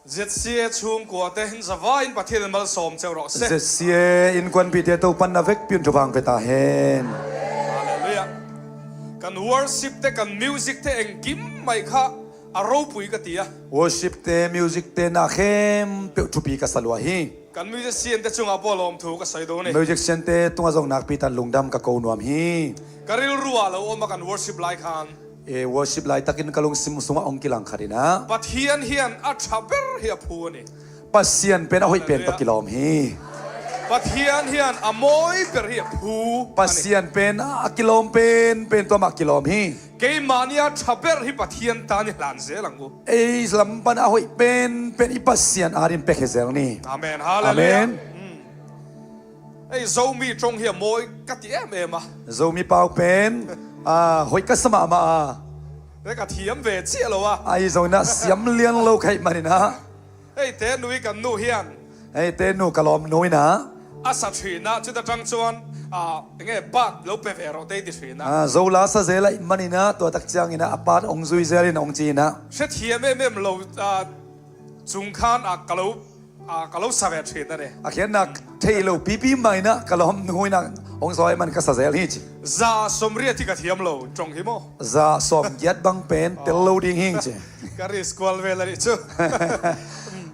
ZCA chhungkua te in zavaiin Pathian in malsawm cheu rawh se. ZCA in kuanpi te to panna vek piun thu vang ve ta hen. Hallelujah. Kan worship te kan music te engkim mai kha a ropui ka ti a. Worship te music te na khem peuh thupi ka sa lua hi. Kan musician te chungah pawh lawmthu ka sawi dawn e. Musician te tunga zawng nak pi tan lungdam ka ko nuam hi. Ka rilru ah lo awm a kan worship lai khan. E worship lai takin ka lungsim sungah ong kilang khat ina. Pathian hian a tha ber hi a phu a ni. Pasian pen a hoih pen ka kilawm hi. Pathian hian a mawi ber hi a phu a ni. Pasian pen a kilawm pen pen tuah mah kilawm hi. Keimahni a tha ber hi Pathian tan i hlan zel ang u. Ei lam pan a hoih pen pen i Pasian a rin pek he zel ni. Amen. Hallelujah. Amen. Hei Zomi tawng hi a mawi ka ti em em a. Zomi pau pen a hoi ka sama ma a. Te ka thiam ve chiah lo a. Ai zo na siam lian lo khaih man in a. Hei te nui kan nu hian. Hei te nu ka lawm nui na. A sa thin a, chuta tang chuan a enge part lo pe ve rawh te i ti thin a. A zo la sa zel a man in a, tua tak chiang in a, a part ong zui zel in ong chin a. Hrethiam em em lo chung khan a ka lo A ka lo sa ve thin a ni. A khiannak thei lo pipi mai na ka lawm hnu in ong sawi man ka sa zel hi chi. 180 hi ka thiam lo tawng hi maw. 180 bang pen tel lo ding hing chi. Ka risk kual vel a nih chu.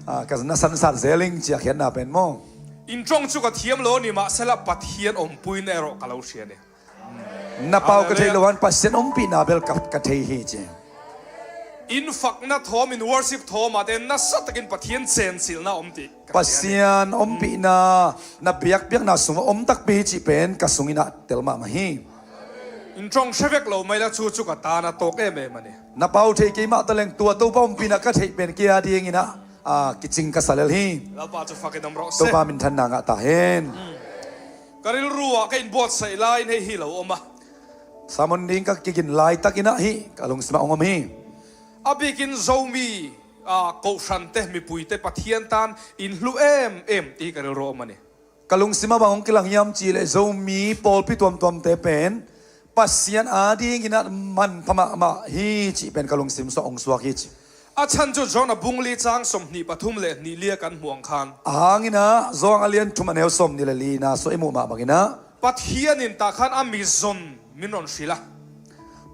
Ka na san san zel ing chi a khiannak pen maw. In tawng chu ka thiam lo a ni mahsela Pathian awmpuina erawh ka lo hria a ni. Na pau ka thei lo an Pathian umpi na bel ka thei hi chi. In fakna thawm in worship thawm ah te nasa takin Pathian chenchilhna a awm tih ka hria a ni. Pathian umpi na na biak biak na sung a um tak pi chi pen ka sung in ah tel mah ma hi. In tawng hre vek lo mai la chu chu ka tan a tawk em em a ni. Na pau thei keimah taleng tua to pa umpi na ka theih pen kia ding in ah kiching ka salel hi. Lalpa chu fak in awm rawh se. To pa min than na ngah ta hen. Ka rilru ah ka inbuatsaih laiin hei hi lo awm a. Sermon ding ka kikin lai tak ina hi ka lungsima ongom hi. A bikin Zomi ah Kohhran te mipui te Pathian tan in hlu em em tih hi ka rilru a awm a ni. Ka lungsima bang ong kilang hiam chi le Zomi pawlpi tuam tuam te pen Pathian a ding ina man phama ma hi chi pen ka lungsim so ong suak hi chi. A chhan chu John a bung li chang 23 leh hnih lia kan hmuh ang khan. A hang ina zawng a lian thum a neu sawm ni le li na saw i hmuh mah bang ina. Pathian in tah khan a mi zawn min rawn hrilh a.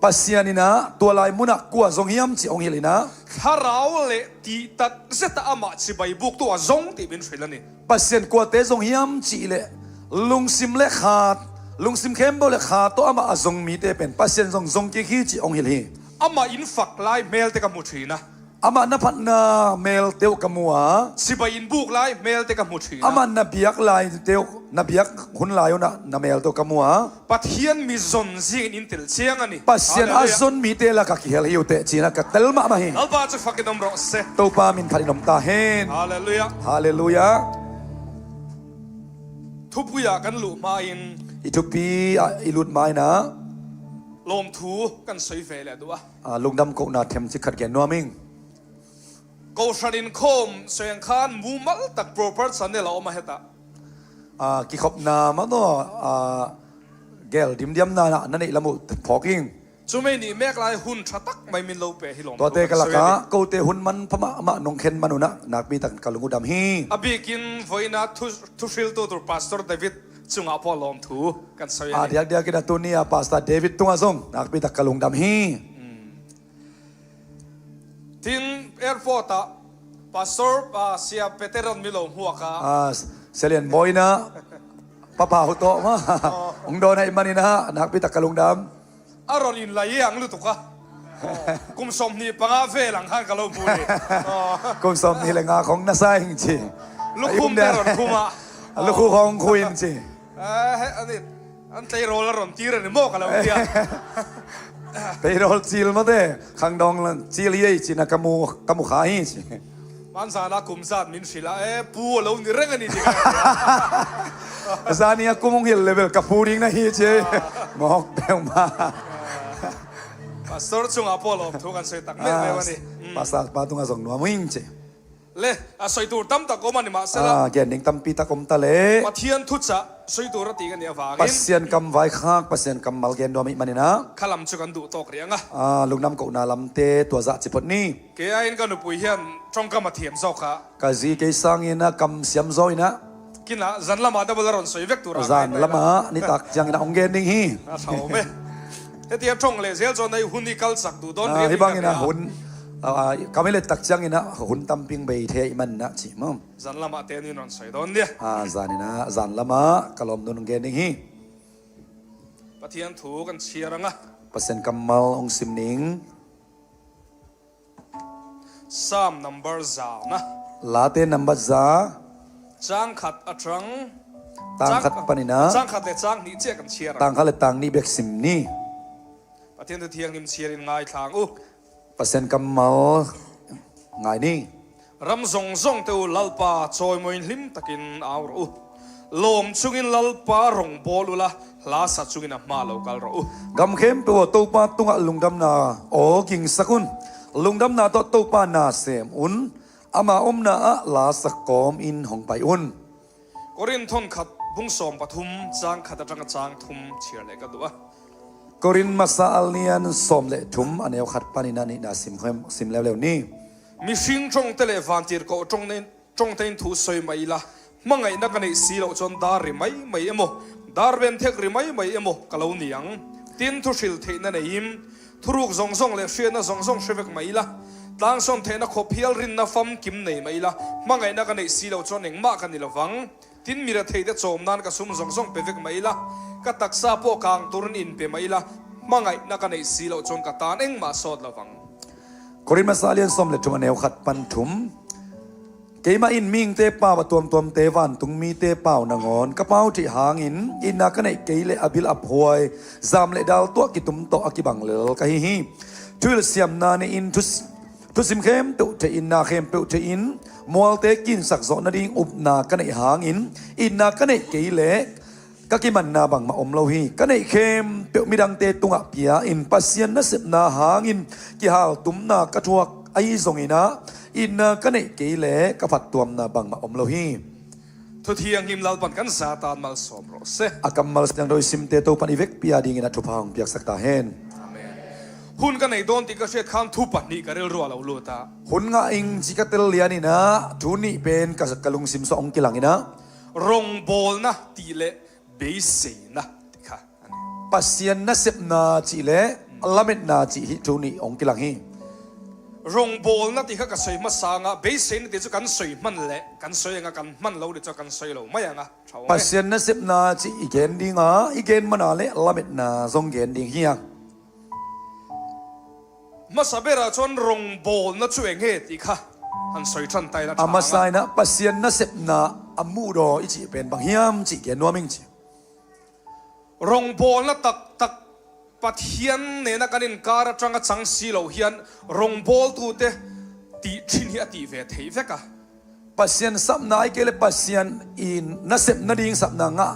Pathian ina tualai hmun ah kua zawng hiam chi ong hil ina. Thlarau leh tih tak zet ah amah chibai buk tu a zawng tih min hrilh a ni. Pathian kua te zawng hiam chi le lungsim le kha lungsim khem bo le kha to amah a zawng mi te pen Pathian zawng zawng ki khi chi ong hil hi. Amah in fak lai hmel te ka hmu thin a. Amah na phanhnak mel deuh ka hmu a. Sipai in buk lai hmel te ka hmu thin a. Amah na biak lai deuh na biak hun lai na na mel deuh ka hmu a. Pathian mi zawn zing in in tel chiang a ni. Pathian a zawn mi te laka ki hel hi u teh chin a ka tel mah mah hi. Lalpa cu fak in um rawh seh. Topa min khat in um ta hen. Hallelujah. Hallelujah. Thupui ah kan luh hma in. I thupi ah i lut hma in ah. Lawmthu kan sawi ve leh duh a. Lungdam kohna them chikkhat ke nuaming. Kohhran inkhawm sawi ang khan mumal tak proper channel a awm a hetah. Ki khawp na ma no gel dim diam na na neih lamu phawking. Chumei nih mek lai hun tha tak mai min lo pe hi lawmthu Tuate kan ka sawi a ni. laka ko te hun man phama amah nongkhen manuna nakmi tak ka lungu dam hi. A bikin vawiina thuhriltu tur Pastor David chungah pawh lawmthu kan sawi a A ni. diak diakin a tuni a Pastor David tunga zong nakmi tak ka lungdam hi. Tin airport ah Pastor Sia Peteron mi lo hmuak a. Selian mawina papa hu to ma ung do na imanina nakmi tak ka lungdam. A rawn in lai ang lutuk a, kum 25 vel ang khan ka lo hmu ni. Kum 25 khawng nasa ing chi. Lukhum te rawn khum a. Lukhu khawng khu in chi. An tleirawl a rawn tir a ni maw ka lo tia. Tleirawl chil maw te khang dawng chil hi ei chin a ka mu ka mu kha hi chi. Hmanzana kum zat min hrilh a, e pu a lo ni reng a ni tih ka hria. Zani a kum hil level ka phu ding na hi chi mawk deuh ma. Pastor chungah pawh lawmthu kan sawi tak meuh meuh a ni. Pastor pa tunga zawng nuam ing chi. Le, a sawi tur tam tak awm a ni mahsela. A, gen ding tampi tak awm ta le. Pathian thuchah sawi tur a tih ka nih avangin. Pasian kam vai khak, Pasian kam mal gen nuam ih man ina. Kha lam chu kan duh tawk rih ang a. A, lungnam kohna lam te tua zah chi phawt ni. Kei aiin ka nupui hian tawngkam a thiam zawk a. Ka zi kei sang in a kam siam zawh ina. Kinah zan lamah double a rawn sawi vek tur a ngai Zan lamah ni tak chiang in a awm gen ding hi. A tha awm e. Hetia tawng leh zel chuan hei hun i kal chak duh dawn riau in ka hria. Hun ka mi let tak chiang in a hun tam ping bei the i man na chi maw. Zan lamah te an in rawn sawi dawn nia. Zan ina zan lamah ka lawm dun gen ding hi. Pathian thu kan chhiar ang a. Pasien kam mal ong sim ning. Psalm number zana. Late number za. Chang khat atang. Tang khat panina. Chang khat le chang hnih chiah kan chhiar ang. Tang khat le tang hnih bek sim ni. Pathian thu thianghlim chhiar in ngai thlang u. Pasien kam mal ngai ni. Ram zawng zawng te u Lalpa chawimawiin hlim takin au rawh u. Lawm chungin Lalpa rawn bawl ula, hla sa chungin a hma lo kal rawh u. Gamkhem tu aw topa tungah lungdam na aw king sak un, lungdam na to topa na sem un, ama awm na ah la sak kawm in hawng pai un. Korin thawn khat bung 13 chang khat atanga chang thum chhiar leh ka duh a. Korin hmasa al nian 13 a neu khat panin a nihna sim sim leu leu ni. Mihring tawngte leh vantirhkoh tawngtein thu sawi mai ila, hmangaihna ka neih si loh chuan dar ri mai mai emaw, dar ven thek ri mai mai emaw ka lo ni ang. Tin, thu hrilh theihna neiin, thuruk zawng zawng leh hriatna zawng zawng hre vek mai ila, tlangsawn theihna khawp hial rinna famkim nei mai ila, hmangaihna ka neih si loh chuan engmah ka ni lovang. Tin, mi retheite chawm nan ka sum zawng zawng pe vek mai ila, ka taksa pawh kang turin inpe mai ila, hmangaihna ka neih si loh chuan ka tan engmah sawt lovang. Korin hmasa lian 13 a neu khat pan thum. Keimah in ming te pau a tuam tuam te van tung mi te pau na ngon ka pau ṭih hang in inn ah ka neih kei le a bil ap huai zam le dal tuah ki tum to a ki bang lel ka hi hi thil siam na ne in thu thu sim khem peu the in na khem peu the in mual te kin sak zawh na ding up na ka neih hang in inn ah ka neih kei le Ka kiman na bang ma om lo hi ka neih khem peuh midang te tungah pia in Pasian na sep na hang in ki hal tum na ka thuak ai zong ina in na ka neih kei le ka fat tuam na bang ma om lo hi. Thuthianghlim Lalpan kan za tan malsawm rawh se. A kam malsiang roi sim te to pan i vek pia ding in a thuphang piak sak ta hen. Amen. Hun ka nei dawn tih ka hriat khan thu pahnih ka rilru a lo lut a. Hun nga ing chi ka tel lian ina thu nih pen ka ka lungsim sawh ong kilang ina. Rawngbawlna tih leh beiseina tih kha a ni. Pasianna sepna chih leh lametna chih hi chu nih awng kilang hi. Rawngbawlna tih kha ka sawi hmasa anga, beiseina tih chu kan sawi hman leh kan sawi anga kan hman lo tih chu kan sawi lo mai anga tha awm e. Pasianna sepna chih i gen ding a, i gen hman ah leh lametna zawng gen ding hi ang. Hmasa berah chuan rawngbawlna chu eng nge tih kha han sawi tan ta ila tha A ang a. hmasaina Pasianna sepna a mu daw i chih pen bang hiam chih ke nuam ing chi. Rawngbawlna tak tak Pathian nena kan inkar atanga chang si lo hian rawngbawltute tih thin hi a tih ve theih vek a. Pasian sapna ai ke le Pasian in na sepna ding sapna nga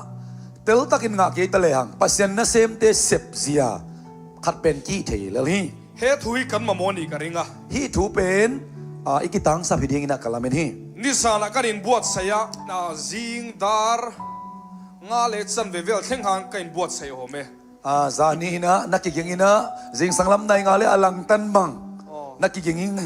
tel takin nga ke ta le hang Pasian na sem te sep zia khat pen ki thei lel hi. He thu hi kan mamawh nih ka ring a. Hi thu pen a i ki tang sap hi ding in a kalamin hi. Nizanah kan inbuatsaih a, zing dar nga leh chanve vel thleng khan ka inbuatsaih awm e. A zani ina na ki ging ina zing sanglam nai nga le a lang tan bang na ki ging in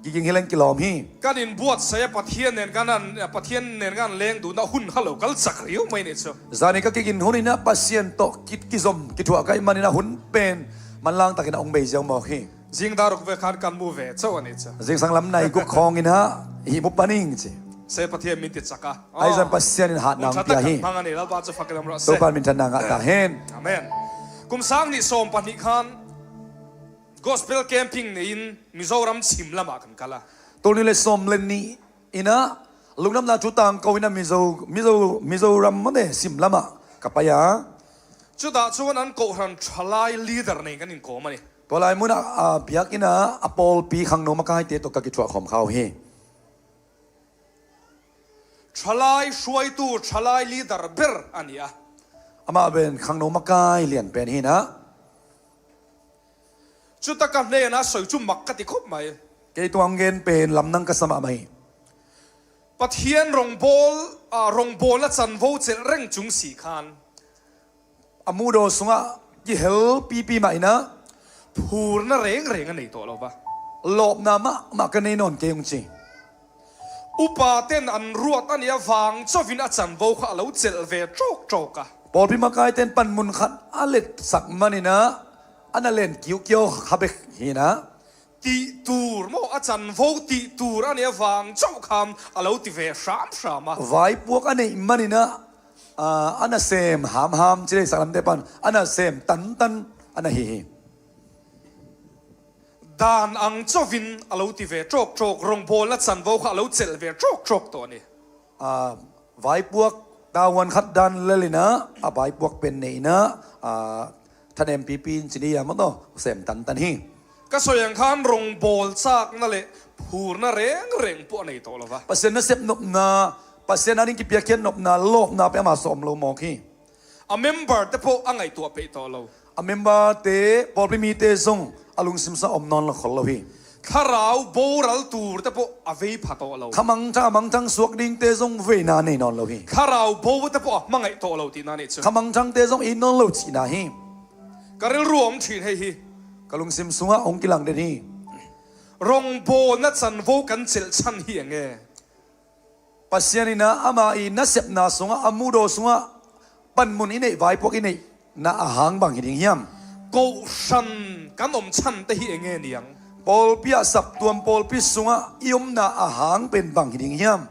ki ging hi leng ki lawm hi. Kan inbuatsaih a Pathian nen kan an Pathian nen kan leng duhna hun kha lo kal chak riau mai nih chu. Zani ka kik in hun ina Pathian tawh kit ki zawm ki thuah ka iman ina hun pen man lang takin a ung bei ziang maw khi. Zing daruk ve khan kan mu ve chauh a nih chu. Zing sang lam nai kuk khawng ina hi mu paning chi. Se Pathian min ti chak a. Ai zan Pathian in hat nang pia hi. Hmang a ni Lalpa chu fak in awm rawh se. Topan min than nang ah ta hen. Amen. Kum sang ni 12 khan Gospel camping neiin Mizoram chhim lamah kan kal a. Tuni le sawm le ni ina lungnam na chu tang ko ina Mizo Mizo Mizoram mane sim lamah ka pai a. Chutah chuan an kohhran thalai leader nei kan inkawm a ni. Tawlai hmun ah biakinn ah a pawlpi khang no makai te to ka ki thuah khawm khau hi. Thalai hruaitu thalai leader ber a ni a. Amah ben khang no makai lian pen hi na. Chuta ka hnenah sawi chu mak ka ti khawp mai. Kei tuang gen pen lam nang ka sama mai. Pathian rawngbawl rawngbawlna chanvo chelh reng chung si khan. A mu do sungah ki hel pipi mah ina. Phurna reng reng a nei tawh lo va. Lawmna mah mah ka nei nawn ke ung chi. Upa ten an ruat a nih avang chauhin a chanvo kha a lo chelh ve tawk tawk a. Pawlpi hmakai ten pan mun khat a let sak man ina an a len kiu kiau kha bek hin a. Tih tur maw a chanvo tih tur a nih avang chauh khan a lo ti ve hram hram a. Vai puak a neih man ina an a sem ham ham chi lei sak lam te pan an a sem tan tan an a hi hi. Dan ang chauhin a lo ti ve tawk tawk, rawngbawlna chanvo kha a lo chelh ve tawk tawk tawh a ni. A vai puak tawan khat dan lalina a vai puak pen neihna a thanem pi pi in chini a maw sem tan tan hi. Ka sawi ang khan rawngbâwl châkna leh phurna reng reng pawh a nei tawh lo va. Pasien na sep nawpna, Pasien an inki piak hian nawpna, lawpna pe ama sawm lo maw khi. A member te pawh a ngaihtuah peih tawh lo. A member te pawlpi mi te zong a lungsim sa awm nawn lo khol lo hi. Thlarau boral tur te pawh a vei pha tawh lo. Khamang thang amang thang suak ding te zong vei na nei nawn lo hi. Thlarau bo te pawh a hmangaih tawh lo tihna nih chu. Khamang thang te zong i nawn lo chihna hi. Ka rilru a awm thin hei hi. Ka lungsim sungah ong kilang den hi. Rawngbawlna chanvo kan chelh chhan hi eng nge? Pasian in a amah i na sepna sungah a mudaw sungah panmun i neih vai puak i neih na a hang bang hi ding hiam. Kohhran kan awm chhan te hi eng nge niang? Pawlpi ah saptuam pawlpi sungah i umna a hang pen bang hi ding hiam.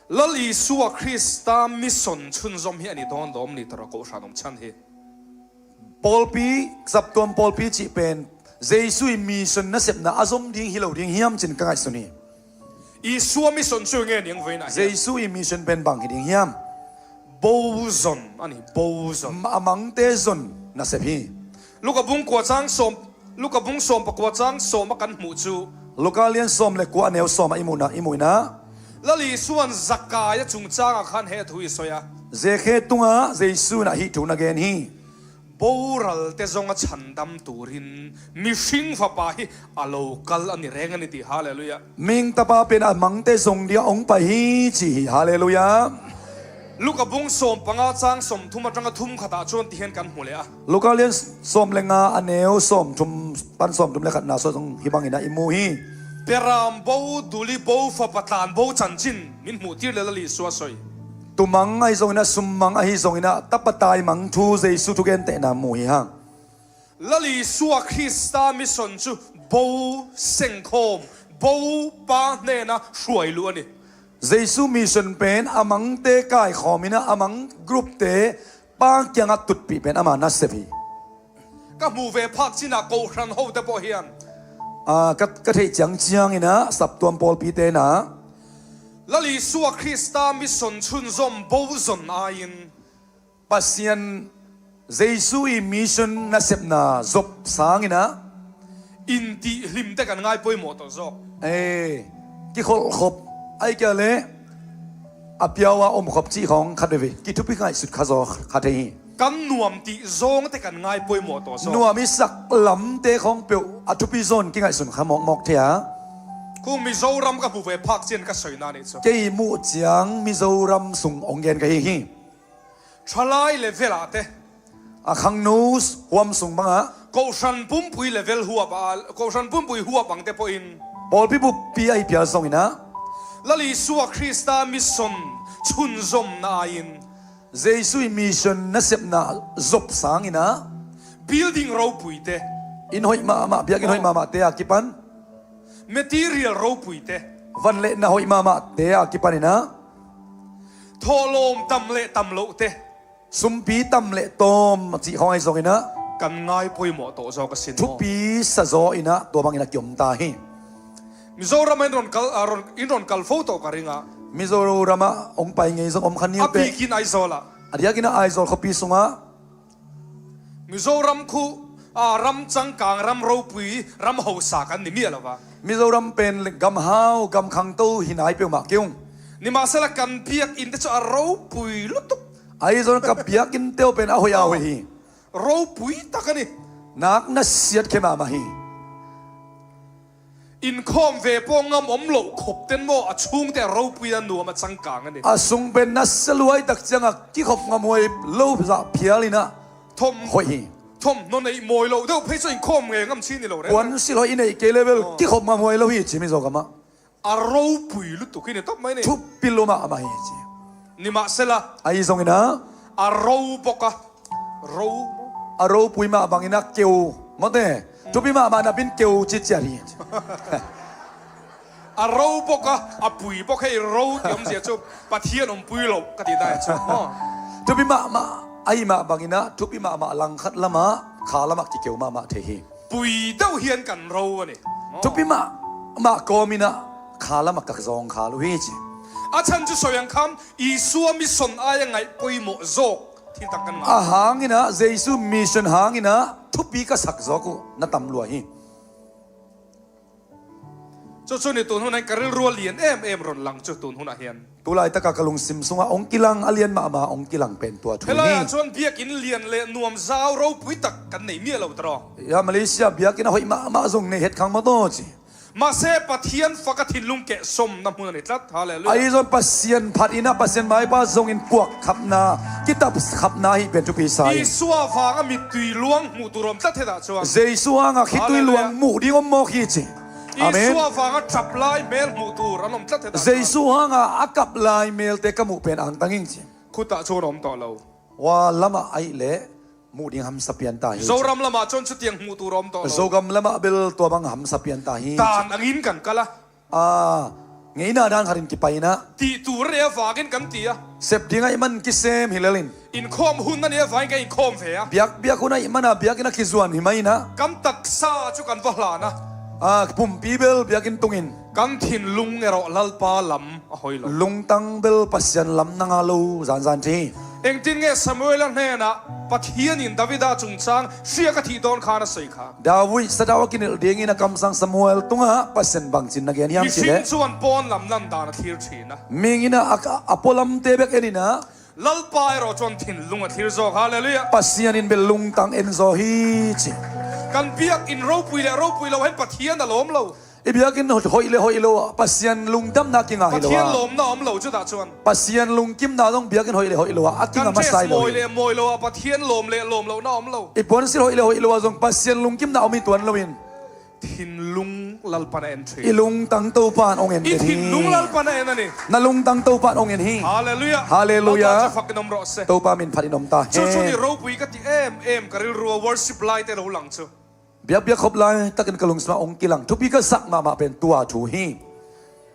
Lal Isua Krista mission chhunzawm hi a ni dawn lawm ni tawrh a kohhran awm chhan hi? Pawlpi, saptuam pawlpi chih pen Jesuh i mission na sepna a zawm ding hi lo ding hiam chin ka ngaih suni. Isua mission chu nge niang vawiinah hian? Jesuh i mission pen bang hi ding hiam. Bo zawn a ni, bo zawn. A mang te zawn na sep hi. Luka bung kua chang sawm, Luka bung sawm pakua chang sawm a kan hmuh chu. Luka lian sawm le kua neu sawm a i hmuhna, i hmuhina. Lal Isua'n Zakaia chungchangah khan he thu i sawi a. Zekhe tunga Jesuh na hi thu na gen hi. Boral te zawnga chhandam turin mihring fapa hi a lo kal a ni reng a ni tih Hallelujah. Ming tapa pen a mang te zawng dia awng pa hi chi hi Hallelujah. Luka bung 15 chang 30 atanga thum khatah chuan ti hian kan hmu leh a. Luka lian 15 a neu 30 pan 30 le khat na saw zawng hi bangin a i mu hi. Beram bo duli bo fapa tlan bo chanchin min hmuh tir leh Lal Isua sawi. Tumang a hi zawng ina summang a hi zawng ina tapatai mang thu Jesuh thu ken tehna mu hi hang. Lal Isua Krista mission chu bo sengkhawm, bo pa hnena hruai luh a ni. Jesuh mission pen a mang te kai khawm ina a mang group te pa kianga tutpi pen ama na sep hi. Ka hmu ve phak chinah Kohhran ho te pawh hian. A ka ka theih chiang chiang ina saptuam pawlpi te na. Lal Isua Krista mission chhunzawm bo zawn aiin. Pasian Jesuh i mission na sepna zawp sang ina. Intih hlim te kan ngai pawimawh tawh zawk. E ki khawlh khawp ai kia le a piau ah awm khawp chih khawng khat veve ki thupi ngai sut kha zaw kha thei hi. Kan nuam tih zawng te kan ngai pawimawh tawh zawk. Nuam i sak lam te khawng peuh a thupi zawn ki ngai sun kha mawk mawk thei a. Kung Mizoram ka hmu ve phak chian ka sawi na nih chu. Kei muh chiang Mizoram sung ong gen ka hi hi. Thalai level ah te. A khang nu huam sung bang ah. Kohhran pumpui level huap ah, Kohhran pumpui huap ang te pawhin. Pawlpi bu pi a i pial zawng in ah. Lal Isua Krista mission chhunzawm na aiin. Jesuh i mission na sepna zawp sang in ah. Building ropui te. Inn hoih mah mah, biakinn hoih mah mah te ah kipan. Material ropui te. Van leh na hoih mah mah te ah kipan in ah. Thawhlawm tam leh tam loh te. Sumpi tam leh tawm a cih hawng ai zawng in ah. Kan ngai pawimawh tawh zawk asin maw. Thupi sazaw in ah tuah bang in a kiom ta hi. Mizoram ah in rawn kal in rawn kal fo tawh ka ring a. Mizoram ah ong pai ngei zawng om kha niu A pe. bikin Aizawl ah. A riak in ah Aizawl khuapi sung ah. Mizoram khu ram changkang, ram ropui, ram hausa kan ni miah lo va. Mizoram pen le gam hau, gam khang to hi nai peu mah kiung. Nimahsela kan biakinn te chu a ropui lutuk. Aizawl ka biakinn teo pen a hoi a hoi hi. Ropui tak a ni. Nak na siat khe ma ma hi. Inkhawm ve pawh ngam awm loh khawp ten maw a chhungte a ropui a nuam a changkang a ni. A sung pen nasa luai tak chiang a ki khawp ngam huai lo zah phial in a Thawm hawi hi. Thawmhnaw neih mawi loh deuh phei chu inkhawm nge ngam chi ni lo reng Puan reng. sil hawi i neih ke level ki khawp ngam huai lo hi chi mi zawk a mah. A ropui lutuk hi ni tawp mai ni. Thu pilum a amah hi chi. Nimahsela. A i zawng in a. A ro bawk a, ro maw? A ropui mah bang in a keu maw te? Thupi mah mah nap in keu chi chiar hi chi. A ro bawk a, a pui bawk hei ro tih awmzia chu Pathian awmpui loh ka tih dai chu maw? Thupi mah mah a i mah bang in a thupi mah mah lang khat lam ah kha lam ah ki keu mah mah the hi. Pui deuh hian kan ro a ni. Thupi mah mah kawm in a kha lam ah ka zawng kha lu hi chi. A chhan chu sawi ang kham Isua mission aia ngaih pawimawh zawk thil tak kan ngah. A hang in a Jesuh mission hang in a thupi ka sak zawk u na tam lua hi. Chu chu ni tun hunah hian ka rilru a lian em em rawn lang chu tun hunah hian. Tulai taka ka lungsim chungah awng kilang a lian mah mah awng kilang pen tua thu Helai ah hi. chuan biakinn lian leh nuam zau ropui tak kan nei miah lo tawh. Ya Malaysia biakinn a hawih mah mah zong nei het khang maw taw chi. Mahse Pathian fak a thinlung keh sawmna hmun a ni tlat. Hallelujah. Ai zawn Pasian phat ina Pasian Maipa zong in puak khapna kitab khapna hi pen thupi sai. Isua vanga mittui luang hmuh tur awm tlat hetah chuan. Jesuh anga khitui luang Hallelujah. muh ding awm maw khi chi. Amen. Isua vanga tap lai hmel hmuh tur an awm tlat hetah chuan. Jesuh anga a kap lai mel te ka muh pen ang tanging chi. Khutah chuan awm tawh lo. Wa lamah aih le Hmuh ding hamsa pian ta hi. Zoram lamah chuan chutiang hmuh tur a awm tawh lo. Zogam lamah bel tua bang hamsa pian ta hi. Dan angin kan kal a. A ngeina dan kharin ki pain a. Tih tur a nih avangin kan ti a. Sep ding a i man ki sem hi lelin. Inkhawm hun a nih avangin kan inkhawm ve a. Biak biak hun a i man a biakin a ki zuan hi main a. Kan taksa chu kan va hlan a. A pumpi bel biakin tungin. Kan thinlung erawh Lalpa lam a hawi lo. Lungtang bel Pasian lam na nga lo zan zan ṭhi. Engtin nge Samuela hnenah Pathianin Davida chungchang hriak a thih dawn khan a sawi kha? David sadawa kinilh dingin a kamsang Samuel tungah Pasian bang cin na gen hiam si le. Mihring chuan pawn lam lan dan a thlir thin a. Mingin a a pawlam te bek enin a. Lalpa erawh chuan thinlung a thlir zawk. Hallelujah! Pasianin bel lungtang en zaw hi chi. Kan biakinn ropui leh ropui lo hian Pathian a lawm lo. I biakinn hawih le hawih lo ah Pasian lungdamnak ki ngah hi lo Pathian ah. lawmna a um lo chutah chuan. Pasian lungkimnak zong biakinn hawih le hawih lo ah a Kan king a dress hmasai lo mawi hi. le mawi lo ah Pathian lawm le lawm lohna a um lo. I puan sil hawih le hawih lo ah zong Pasian lungkimnak um i tuan lo in. Thinlung Lalpan a en thin. I lungtang topan ong en I te hi. thinlung Lalpan a en a ni. Na lungtang topan ong en hi. Hallelujah. Hallelujah. Lalpa chu fak in awm rawh se. Topa min phat in awm ta Chu chu ni hen. ropui ka ti em em ka rilru a worship lai te lo lang chu. Biak biak khawp lai takin ka lungsma ong kilang thupi ka sak mah mah pen tua thu hi.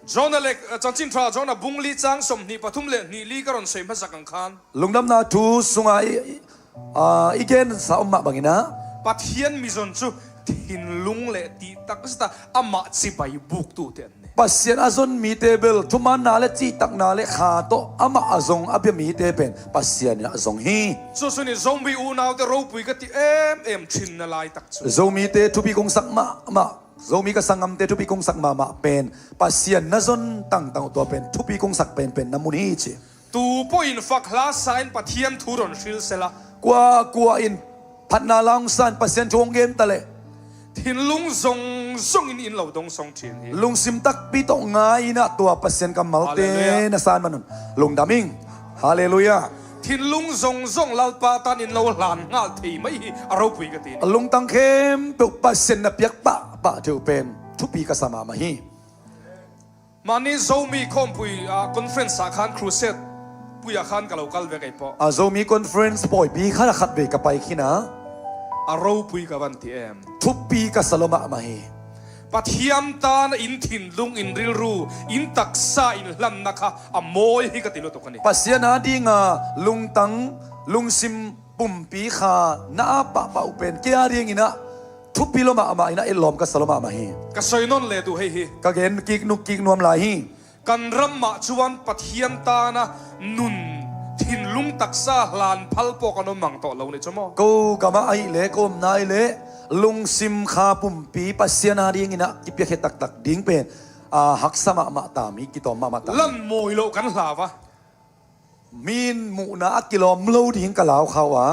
Jonah leh chanchin tha Jonah bung li chang 23 leh hnih li ka rawn sawi hmasak ang khan. Lungdamna thu sunga i ken sa um mah bangin a. Pathian mizawn chu thinlung leh tih tak zeta amah chibai buktu te an ni. Pasian a zawn mi te bel thuman na le chi tak na le kha to amah a zawng a bia mi te pen Pasian in a zawng hi. Chu chu ni Zomi unau te ropui ka ti em em thin na lai tak chu. Zomi te thupi kung sak mah mah Zomi ka sangam te thupi kung sak mah mah pen Pasian na zawn tang tang tua pen thupi kung sak pen pen na mun hi chi. Tu pawhin fak hla sain Pathian thu rawn hril sela. Kua kua in Phatna lawng san Pathian thu ong ta le. Thinlung zawng zawngin in lo dawng sawng thin hi. Lungsim tak pi to ngai ina tua Pathian kam mal te na san manun lungdam ing. Hallelujah. Thinlung zawng zawng Lalpa tan in lo hlan nghal thei mai hi a ropui ka ti ni. Lungtang khem pe Pathian na piak pa pa theu pen thupi ka sama ma hi. Mahni Zomi khawmpui conference ah khan crusade puiah khan ka lo kal ve kei pawh. A Zomi conference pawipi khan a khat ve ka pai khin a. A ropui ka van ti em. Thupi ka salom ah mah hi. Pathian tan a in thinlung in rilru in taksa in hlanna kha a mawi hi ka ti lutuk a ni. Pasian a dinga lungtang lungsim pumpi kha na pa pa upen ke a ring ina Thupi lawmah amah in a el lawm ka sa lawmah amah hi. Ka sawi nawn leh duh hei hi. Ka gen kik nuk kik nuam lai hi. Kan ram ah chuan Pathian tana nun thinlung taksa hlan phal pawh kan awm mang tawh lo ni chu maw? Ko kam ah aih le ka um nai le lungsim kha pumpi Pasian a ding in ah ki pia khe taktak ding pen a haksa mah mah ta mi ki tom mah mah ta mi. Lan mawi lo kan hlau a. Min muhna a kilawm lo ding ka lau kho a.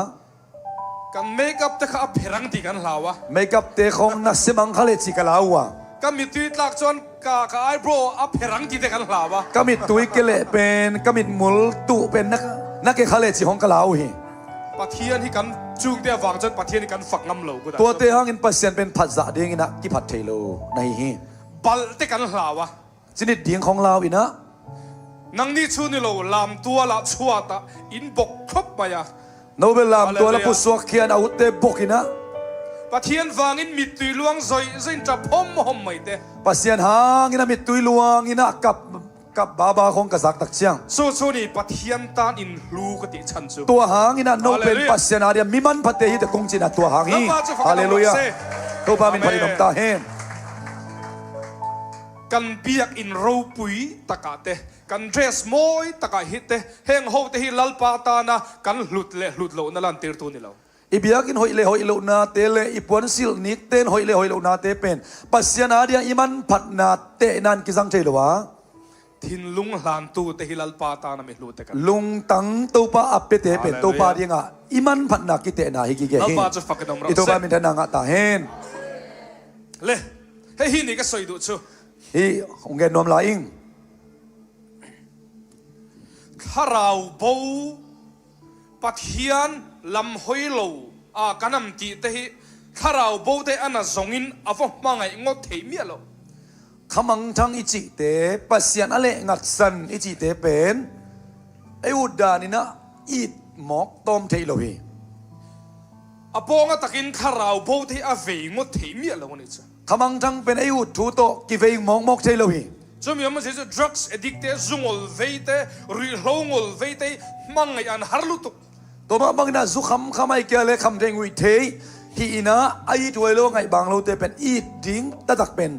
Kan make up te kha a pherang ti kan hlau a. Make up te khong na simang kha le chi ka lau a. Ka mittui tlak chuan ka ka eyebrow a pher ang tih te kan hlau a. Ka mittui ke leh pen, ka mithmul tuh pen na na ke kha leh chi hawng ka lau hi. Pathian hi kan chungte avang chuan Pathian hi kan fak ngam lo kut ah chuan. Tuate hangin Pathian pen phat zah ding in ah ki phat thei lo na hi hi. Balh te kan hlau a. Chinit ding khawng lau in ah. Nangni chu ni lo lam tual ah chhuat ah in bawk thlawp mai a. Nobel lam tual a pu suak khian a ut te bawk in ah. Pathian vangin mittui luang zawih zawih in tap hawm hawm mai te. Pathian hangin a mittui luang in ah kap Ka baba kong ka zak tak chiang. Cu cu nih Pathian tan in hlu ka ti chan cu. Tuah hang in ah no pen Pathian ah riam miman phate hi te kong chin ah tuah hang hi. Hallelujah. Topa min pharin om ta hen. Kan biak in ropui takah te, kan dress mawi takah hi te, heng ho te hi Lalpa tana kan hlut leh hlut lohna lantirtu ni lo. I biakinn hoih le hoih lohna te le i puan silh nik ten hoih le hoih lohna te pen Pathian ah diang i man phatna te nan ki zang thei lo a. Thinlung hlantu te hi Lalpa tan a mi hlu te kan. Lungtang topa a pe te pen topa ding ah i man phatna ki te na hi ki ge hi. Lalpa cu fak in um rawh seh. I topa min than ah ta hen. Le hei hi nih ka soi duh cu. Hi ungen nuam la ing. Thlarau bo Pathian lam hawi lo a kan am tih te hi thlarau bo te a na zawng in a va hmangaih ngawt thei miah lo. Khamang thang i chih te, Pasian a leh ngat san i chih te pen ei ut dan in a it mawk tawm thei lo hi. A pawng a takin thlarau bo te hi a vei ngawt thei miah lo a nih chu. Khamang thang pen ei ut thu tawh ki vei mawk mawk thei lo hi. Chumi awm a chu drugs addict te, zu ngawl vei te, ruihhlo ngawl vei te hi hmangaih an har lutuk. Tawmah bangin a zu kham kham ai kia le kham reng uih thei hi inn ah a it uai lo ngaih bang lo te pen it ding tatak pen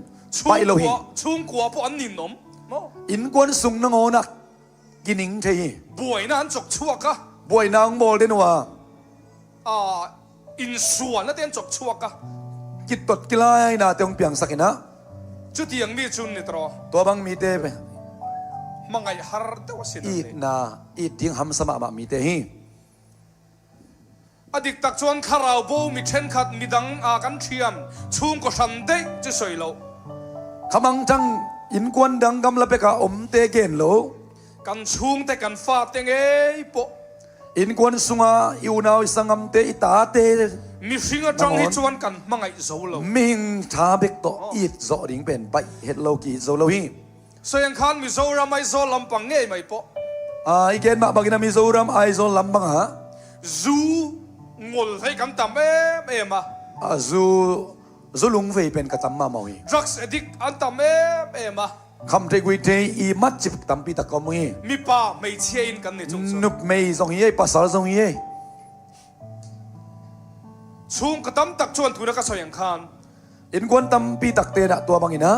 paih lo hi. Chhungkua pawh an ninawm maw? Inn kuan sung na ngaw nak ki ning thei hi. Buaina an chawk chhuak a. Buaina ang mawl den ua. A insualna te an chawp chhuak a. Kit tawt ki lai na te ong piang sak ina. Chutiang mi chun ni tawh. Tua bang mi te Hmangaih har deuh a sin an ni. It na it ding ham sama mah mi te hi. A dik tak chuan thlarau bo mi thenkhat midang a kan thian chhungkaw hran daih chu sawi loh. Khamang tang in kuan dang gam la pek ah awm te gen lo. Kan chhungte kan fate ngei pawh. In kuan sunga i unau i sangam te i ta te. Mihring atang hi chuan kan hmangaih zo lo. Mihing tha bik tawh it zawh ding pen paih het lo ki zo lo hi. Sawiang khan Mizoram Aizawl lampang ngei mai pawh. I kenmah bangin a Mizoram Aizawl lampang ah. Zu ngol hei kan tam em em a. Zu zu lung vei pen ka tam ma mau hi. Drugs addict an tam em em a. Kham thei kui thei i mat chip tampi tak ko mui. Mipa hmeichhia in kan ni chung chu. Nup mei zong hi ei pasal zong hi ei. Chung ka tam tak chuan tuna ka sawi ang khan. In kuan tampi tak te dah tua bang ina.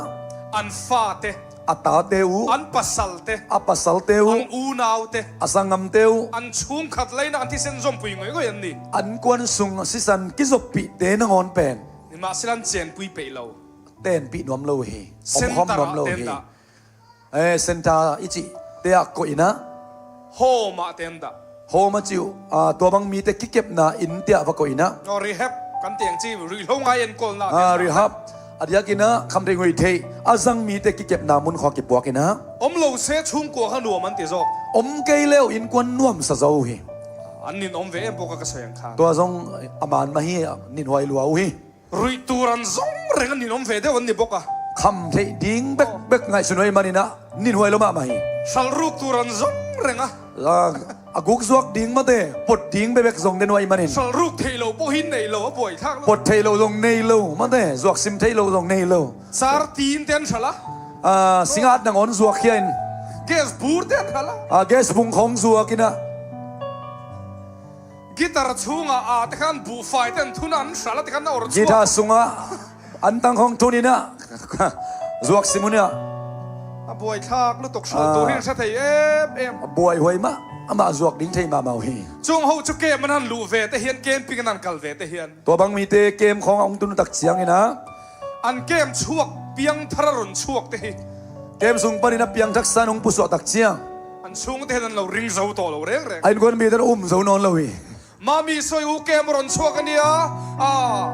An fa te. A ta te u. An pasal te. A pasal te u. An unau te. A sangam te u. An chhungkhat laina an thisen zawmpui ngawih ngawih an ni. An kuan sung sisan ki zawp pi te na ngawn pen. Nimahsela an chenpui peih lo. Ten pi nuam lo hi om khom nuam lo hi e center i chi te ah ko ina home ah ten dah home a chiu a tua bang mi te ki kep na in tia va ko ina no rehab kan tiang chi rui hlo ngai en kol na a rehab adiak ina kham re ngoi thei azang mi te ki kep na mun kho ki puak ina om lo se chung ko kha nuam an ti zawk om kei leo in kwan nuam sa zo hi an nin om ve em pawh ka sayang khan tua zong aman ma hi nin huai luau hi Ruih tur an zawng reng a ninawm ve deuh an ni bawk a. Kham theih ding bek bek ngaihsunoi man ina nin huai lo mah mah hi. Hral ruk tur an zawng reng a. A guk zuak ding ma te pawt ding bebek zawng te nuai man in. Hral ruk theih lo pawh hi nei lo a buai thlak lo. Pawt theih lo zawng nei lo ma te zuak sim theih lo zawng nei lo. Sar tin te an hral a. Singat nang on zuak hian. Gas bur te an hral a. Gas bung khong zuak ina. Guitar chhungah aa te khan buhfai te an thun a, an hral a ti khan a awr chhuak. Guitar sungah an tangkhawng thun in a zuak si mun a. A buai thlak lutuk hrual tur hi an hre thei em em. A buai huai mah amah zuak ding thei mah mau hi. Chung ho chu kem an han luh ve te hian camping an han kal ve te hian. Tua bang mi te kem khawng a ung tun tak chiang in a. An kem chhuak piang thar a rawn chhuak te hi. Kem sung pan in a piang thak san ung pu suah tak chiang. An chhungte hian an lo ring zo tawh lo reng reng. A inkuan mi ten um zo nawn lo hi. Mami sawi u kem a rawn chhuak a nia. Aa.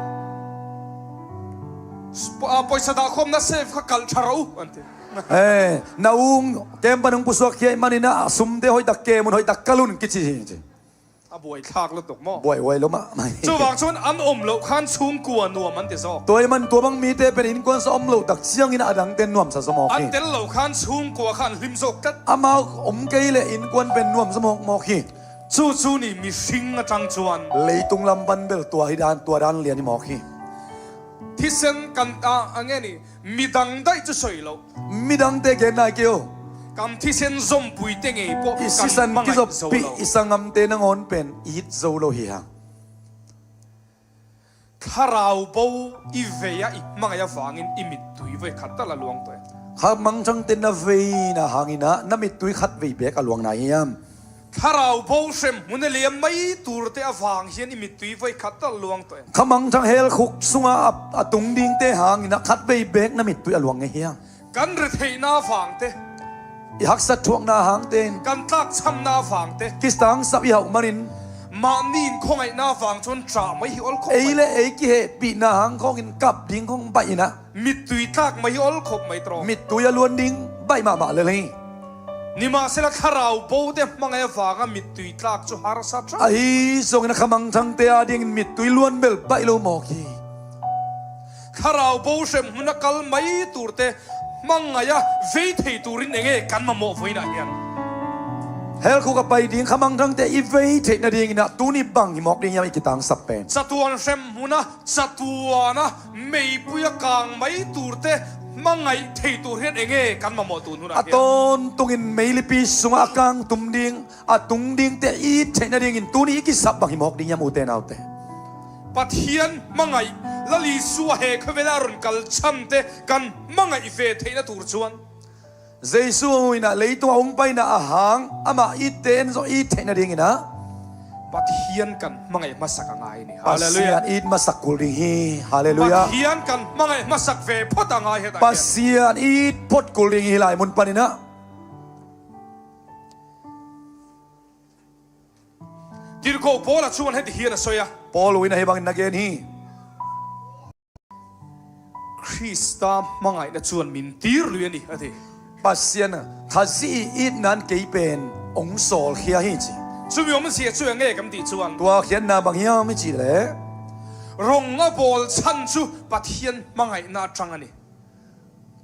Pawisa dahkhawmna safe kha kalh tha rawh u an ti. Eh, naung kem panung pusuak hiai manina sum te hoi tak ke mun hoi tak kalun ki chi chi. A buai thlak lutuk maw? Buai huai lo mah mai. Chuvang chuan an awm loh khan chhungkua nuam an ti zawk. Tuai man tua bang mi te pen in kuan sa awm lo tak chiang in a dang ten nuam sa zawm awk hi. An tel lo khan chhungkua kha an hlim zawk tlat. Amah awm kei leh in kuan pen nuam zawm awk mawk hi. Chu chu ni mihring atang chuan. Leitung lam ban bel tua hi dan tua dan lian i mawk hi. Thisen kan a a nge ni midang daih chu sawi loh. Midang te gen nai keu. Kan thisen zawmpui te ngei pawh I kan sisan ki hmangaih zawp zo pi lo. i sangam te na ngawn pen i hit zo lo hi hang. Thlarau bo i vei a i hmangaih avangin i mittui vawi khat tal a luang tawh e. Kha mangchang te na vei na hangin a na mittui khat vei bek a luang nai hi am. Thlarau bo hrem hmun a liam mai tur te avang hian i mittui vawi khat tal luang tawh e. Kha mangchang hel khuk chunga a tung ding te hangin a khat vei bek na mittui a luang nge hi ang. Kan retheihna avang te. I haksat thuakna hang tein. Kan tlakchhamna avang te. Kistang sap i hauh manin. Mahni inkhawngaihna avang chuan ṭah mai hi awl khawp mai. Ei leh ei ki heh pihna hang khawngin kap ding khawng baih ina. Mittui tlak mai hi awl khawp mai tawh. Mittui a luan ding baih mah mah le lei. Nimahsela thlarau bo te hmangaih avanga mittui tlak chu harsa ṭha. A hi zawngin a khamang thang te a dingin mittui luan bel baih lo maw khi. Thlarau bo hrem hmun a kal mai tur te hmangaih a vei thei turin enge kan mamawh vawiinah hian. Hel khu ka pai ding khamang thang te i vei theihna dingin ah tun i bang hi mawk ding hiam i kitang sap pen. Chatuan hrem hmun a chatuan a meipui a kang mai tur te hmangaih thei tur hian enge kan mamawh tun hunah A hian. tawn tungin meilipi sunga a kang tum ding a tung ding te i theihna dingin tun i ki sap bang hi mawk ding hiam u te nau te. Pathian hmangaih Lal Isua he khawvela rawn kal chhan te kan hmangaih ve theihna tur chuan. Jesuh ina leitung a um paina a hang amah i ten zawh i theihna ding ina. Pathian kan hmangaih hmasak a ngai a ni. Hallelujah. Pasian i hmasak kul ding hi. Hallelujah. Pathian kan hmangaih hmasak ve phawt a ngai hetah hian. Pasian i phawt kul ding hi lai mun pan ina. Tirhkoh Paula chuan heti hian a sawi a. Paul uina hi bangin na gen hi. Krista hmangaihna chuan min tir lui a ni, a ti. Pasian kha zi it nan kei pen ong sawl khia hi chi. Chumi awmzia chu eng nge kan tih chuan. Tua khian na bang hiam hi chi le. Rawng a bawl chhan chu Pathian hmangaihna atang a ni.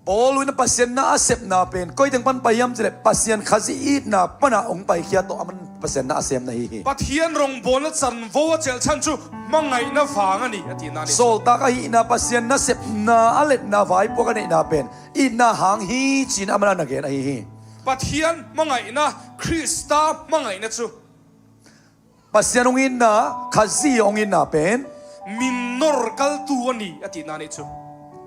Paul in Pasian na a sep na pen koi ding pan paiam chile Pasian khazi it na pana ong pai khia to aman Pasian na a sem na hi hi. Pathian rawngbawlna chanvo a chelh chhan chu hmangaihna vang a ni a tih na a ni. Saul tak a hi na Pasian na sep na a let na vai pawh ka neih na pen it na hang hi chin aman a na gen a hi hi. Pathian hmangaihna Krista hmangaihna chu. Pasian ong in na khazi ong in na pen. Min nawr kaltu a ni a tih na nih chu.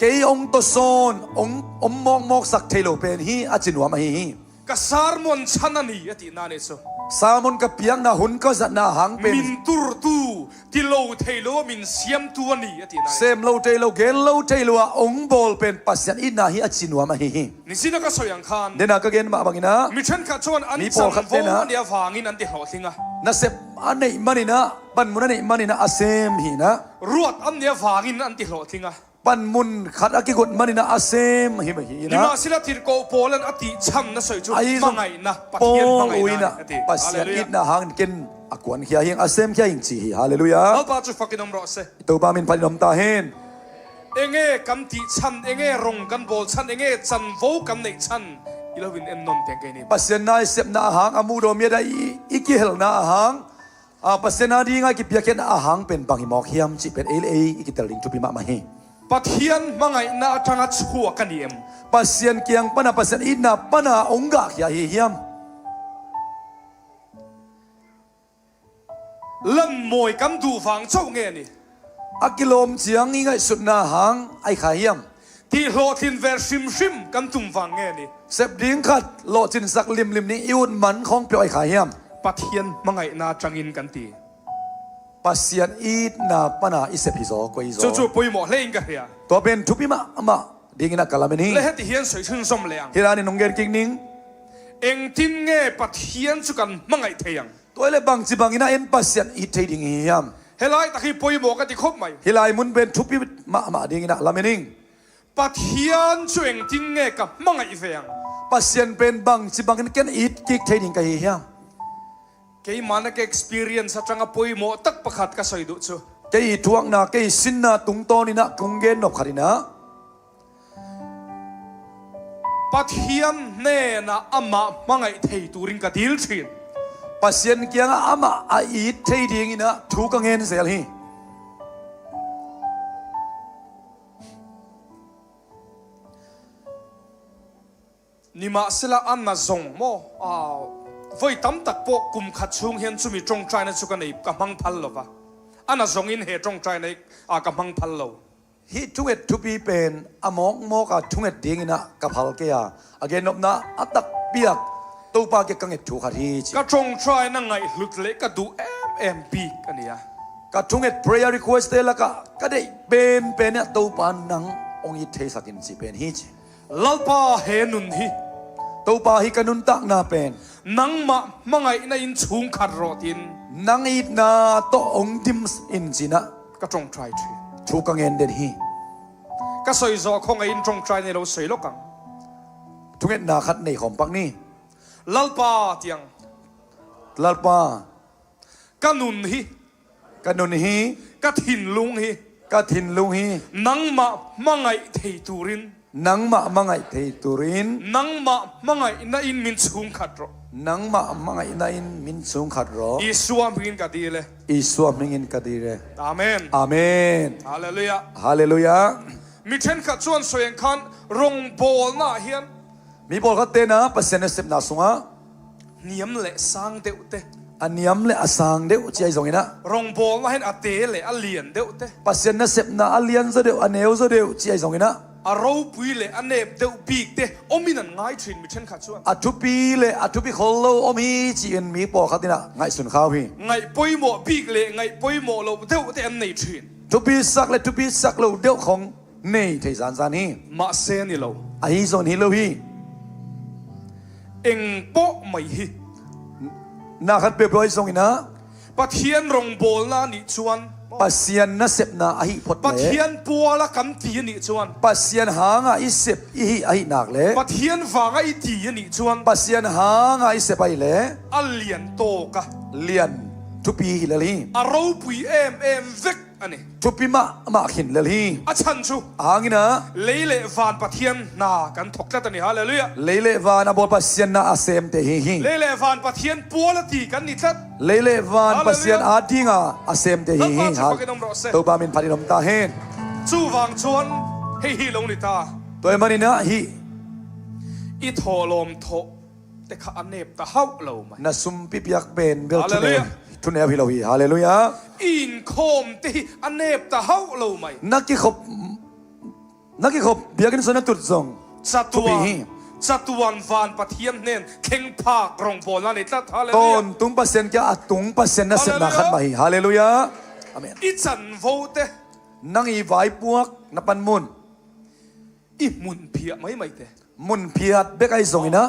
Kei ong to sawn ong awm mawk mawk sak thei lo pen hi a chi nuam a hi hi. Ka sermon chhan a ni a tih na nih chu. Sermon ka piang na hun ka zat na hang pen. Min turtu ti lo thei lo a min siamtu a ni a tih na nih chu. Sem lo thei lo gen lo thei lo a ong bawl pen Pasian in na hi a chi nuam a hi hi. Nichina ka sawi ang khan. Nena ka gen mah bangin a. Mi thenkhat chuan an Mi pawl khat chanvo tena. a nih avangin an ti hlawhtling a. Na sep a neih manin a, pan mun a neih manin a, a sem hin a. Ruat an nih avangin an ti hlawhtling a. Pan mun khat a ki gut manin a, a sem him hin a. Nimahsela tirhkoh Paulan a tih chhan na sawi chu Ai zawng hmangaihna, Pathian Paul hmangaihna uina a ni a ti. Pasian Hallelujah. itna hangin ken a kuan khia hing, a sem khia hing chi hi. Hallelujah. Lalpa chu fakin awm rawh se. Topa min phalin awm ta hin. Enge kan tih chhan, enge rawng kan bawl chhan, enge chanvo kan neih chhan i lo in en nawn teng kei ni. Pasien nai sepna a hang, a mu dawm iat a i ki helna a hang, a pasien a ringa ki biakhian a hang pen bang hi mawk hiam chi pen ei le ei i ki tel ding thupi mah mah hi. Pathian hmangaihna atanga chhuak a ni em? Pasien kiang pana pasien itna pana ongah khia hi hiam. Lan mawi kan duh vang chauh nge ni? A kilawm chiang i ngaihsutna hang ai kha hiam. Tih hlawhtlin ve hrim hrim kan tum vang nge ni? Sep ding khat lawhchin sak lim lim nih i un man khawng pio ai kha hiam. Pathian hmangaihna atangin kan ti. Pasian itna pana i sep hi zaw ko i zaw. Chu chu pawimawh hle in ka hria. Tua pen thupi mah mah ding in a kal a min hi. Le heti hian sawi chhunzawm leh ang. Hi ran in unggen king ning. Engtin nge Pathian chu kan hmangaih thei ang? Tuai le bang chi bang in a en Pasian i thei ding hi hiam. Helai tak hi pawimawh ka ti khawp mai. Hi lai mun ben thupi mah mah ding in a lam in ing. Pathian chu engtin nge ka hmangaih ve ang? Pasian pen bang chi bangin ken it kik thei ding ka hi hiang. Keimahna ka experience atanga pawimawh tak pakhat ka sawi duh chu. Kei thuakna, kei sinna tung tawn ina kung gen nop khat ina. Pathian hnenah amah hmangaih thei turin ka dil thin. Pasian kianga amah a it thei ding ina thu ka ngen zel hi. Nimahsela a na zawng maw? Vawi tam tak pawh kum khat chhung hian chumi tawngtaina chu ka nei ka hmang phal lo va, a na zawngin he tawngtaina hi ka hmang phal lo. Hi thunget thupi pen a mawk mawk a thunget ding ina ka phal ke a, a genawpna a tak piak topa ke ka nget thu khat hi chi. Ka tawngtaina ngaihhlut leh ka duh em em bik a nia. Ka thunget prayer request te lakah ka deih pen pen a topa nang ong i thei sakin chi pen hi chi. Lalpa he nun hi. Topa hi ka nun tak na pen. Nangmah hmangaihna in chhung khat rawh tiin. Nang it na to ong dim in chin ah. Ka tawngtai thin. Thu ka ngen den hi. Ka sawi zawh khawngaihin tawngtai nei lo sawi lawk ang. Thunget na khat nei khawm pak ni. Lalpa tiang. Lalpa. Ka nun hi. Ka nun hi. Ka thinlung hi. Ka thinlung hi. Nangmah hmangaih thei turin. Nangmah hmangaih thei turin. Nangmah hmangaihna in min chhungkhat rawh. Nangmah hmangaihna in min chhungkhat rawh. Isua hmingin ka dil e. Isua hmingin ka dil e. Amen. Amen. Hallelujah. Hallelujah. Mi thenkhat chuan sawi ang khan rawngbawlna ah hian. Mi pawl kha tena Pathian a sepna sungah. Hniam leh sang deuh te. A hniam leh a sang deuh chiai zawng ina. Rawngbawlna hian a te leh a lian deuh te. Pasianna sepna a lian za deuh a neu za deuh chiai zawng ina. A ropui leh a nep deuh bik te awmin an ngai thin mi thenkhat chuan. A thupi leh a thupi khawl lo awm hi chiin mi pawh khat ina ngaihsun khau hi. Ngaih pawimawh bik leh ngaih pawimawh loh deuh te an nei thin. Thupi sak leh thupi sak lo deuh khawng Nei thei zan zan hi. Mahse ni lo. A hi zawn hi lo hi. Eng pawh mai hi. Na khat pe pawh zawng ina. Pathian rawngbawlna a nih chuan. Pasian na sepna a hi phawt le. Pathian puala kan ti a nih chuan. Pasian hanga i sep i hi a hi nak le. Pathian vanga i ti a nih chuan. Pasian hanga i sep a hi le. A lian tawk a. Lian thupi hi lel hi. A ropui em em vek. A ni. Thupi mah mah khin lel hi. A chhan chu. A hangin a. Lei leh van Pathian hna kan thawk tlat a ni. Hallelujah. Lei leh van a Bawipa sianna a sem te hi hi. Lei leh van Pathian pual a ti kan ni tlat. Lei leh van Pathian a ding a a sem te hi hi. Lalpa chu fakin awm rawh se. Topa min phat in awm ta hen. Chuvang chuan hei hi lo ni ta. Toiman in a hi. I thawhlawm thawh. Te kha a nep ta hauh lo mai. Na sumpi piak pen bel thu neu thu neu hi lo hi. Hallelujah. I inkhawm te hi a nep ta hauh lo mai. Na ki khawp na ki khawp biakinn sawn a tut zawng thupi hi. Chatuan van Pathian hnen thleng phak rawngbawlna a nei tlat. Hallelujah. Tawn tung Pasien kia a tung Pasien na semna khat mah hi. Hallelujah. Amen. I chanvo te. Nang i vai puak na pan mun. I hmun phiah mai mai te. Hmun phiat bek ai zawng ina.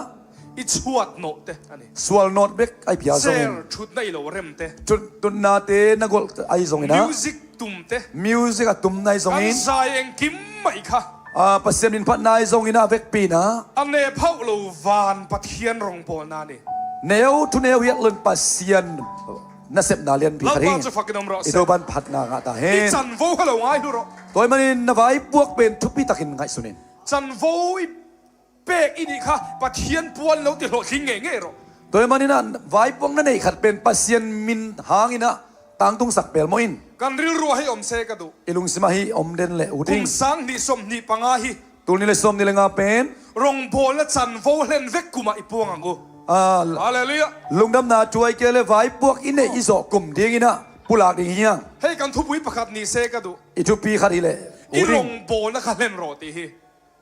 I chhuat nawh te a ni. Sual nawt bek ai phiah zawng in. Chair thutna i lo rem te. Thut tunna te na golh ai zawng ina. Music tum te. Music a tum nai zawng in. Kan zai engkim mai kha. A Pathian min phat nai zawng ina vek pin a. A nep hauh lo van Pathian rawngbawlna a ni. Neu thu neu hiat lun Pathian. Na sepna lian bik Lalpa chu fakin awm rawh se. I do ban phatna ngah ta hen. I chanvo kha lo ngai hlu rawh. Toi manin na vai puak pen thupi takin ngaih sunin. Chanvo i pek i nih kha Pathian puan lo ti hlawhtling ngei ngei rawh. Toi manin a vai puak na nei khat pen Pathian min hang ina tangtung sak pel maw in. Kan rilru hi awm se ka duh. I lungsima hi awm den le u ding. Kum 20 25 hi. Tulni le 25 pen. Rawngbawlna chanvo hlen vek kumah i puang ang u. Hallelujah. Lungdamna tuai ke le vai puak i neih i zawh kum ding ina pulak ding hi ang. Hei kan thupui pakhat ni se ka duh. I thupi khat hi le u ding. I rawngbawlna kha hlen rawh tih hi.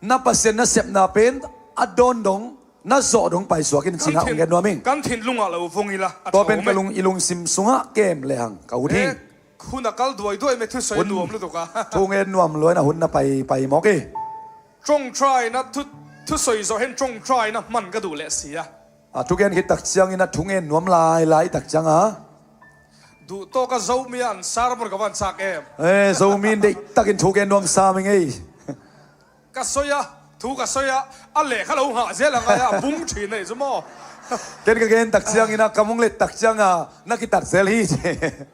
Na pasien na sepna pen a dawn dong na zawh dong pai suak in chinah ung gen nuaming. Kan thinlungah lo vung ila a tho me. Lung i lung sim sungah kem le hang ka u ding. Hun a kal duai duai mai thusawi a nuam lutuk a. Thu nge nuam luain a hun na pai pai mawk i. Tawngtaina thu thusawi zawh hian tawngtaina hman ka duh leh si a. A thu gen khi tak chiang in a thu nge nuam lai lai tak chiang a. Duh tawk a Zomi a an sar mawn ka van chak em. E Zomi in deih tak in thu gen nuam sa mai ngei. Ka sawi a, thu ka sawi a, a lehkha lo nghah zel ang aia a bung thin a nih chu maw? Ken ka ken tak chiang ina ka mung let tak chiang a, na ki tat zel hi che.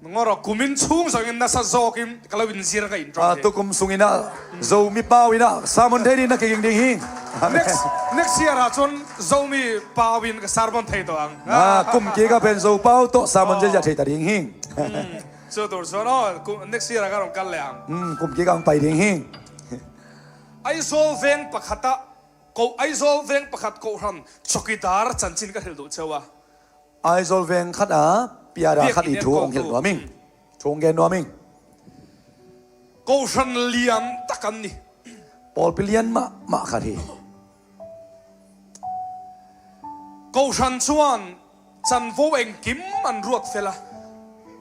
Ngawrawh kumin chhung zawngin nasa zawkin ka lo inzir ka inṭawng hi. Tukum sungina Zomi pau ina sermon thei ding na ki ging ding hi. Next next year ah chuan Zomi pau in ka sermon thei tawh ang. Kum ki ka pen Zo pau tawh sermon zia zia thei ta ding hi. Chu tur chuan aw next year ah ka rawn kal leh ang. Kum ki ka ang pai ding hi. Aizawl veng pakhata koh Aizawl veng pakhat kohhran chawkidar chanchin ka hrilh duh cheu a. Aizawl veng khat a piara khat i thu awng helh nuaming, thu awng gen nuaming. Kohhran lian tak an ni. Pawlpi lian mah mah khat hi. Kohhran chuan chanvo engkim an ruat fel a.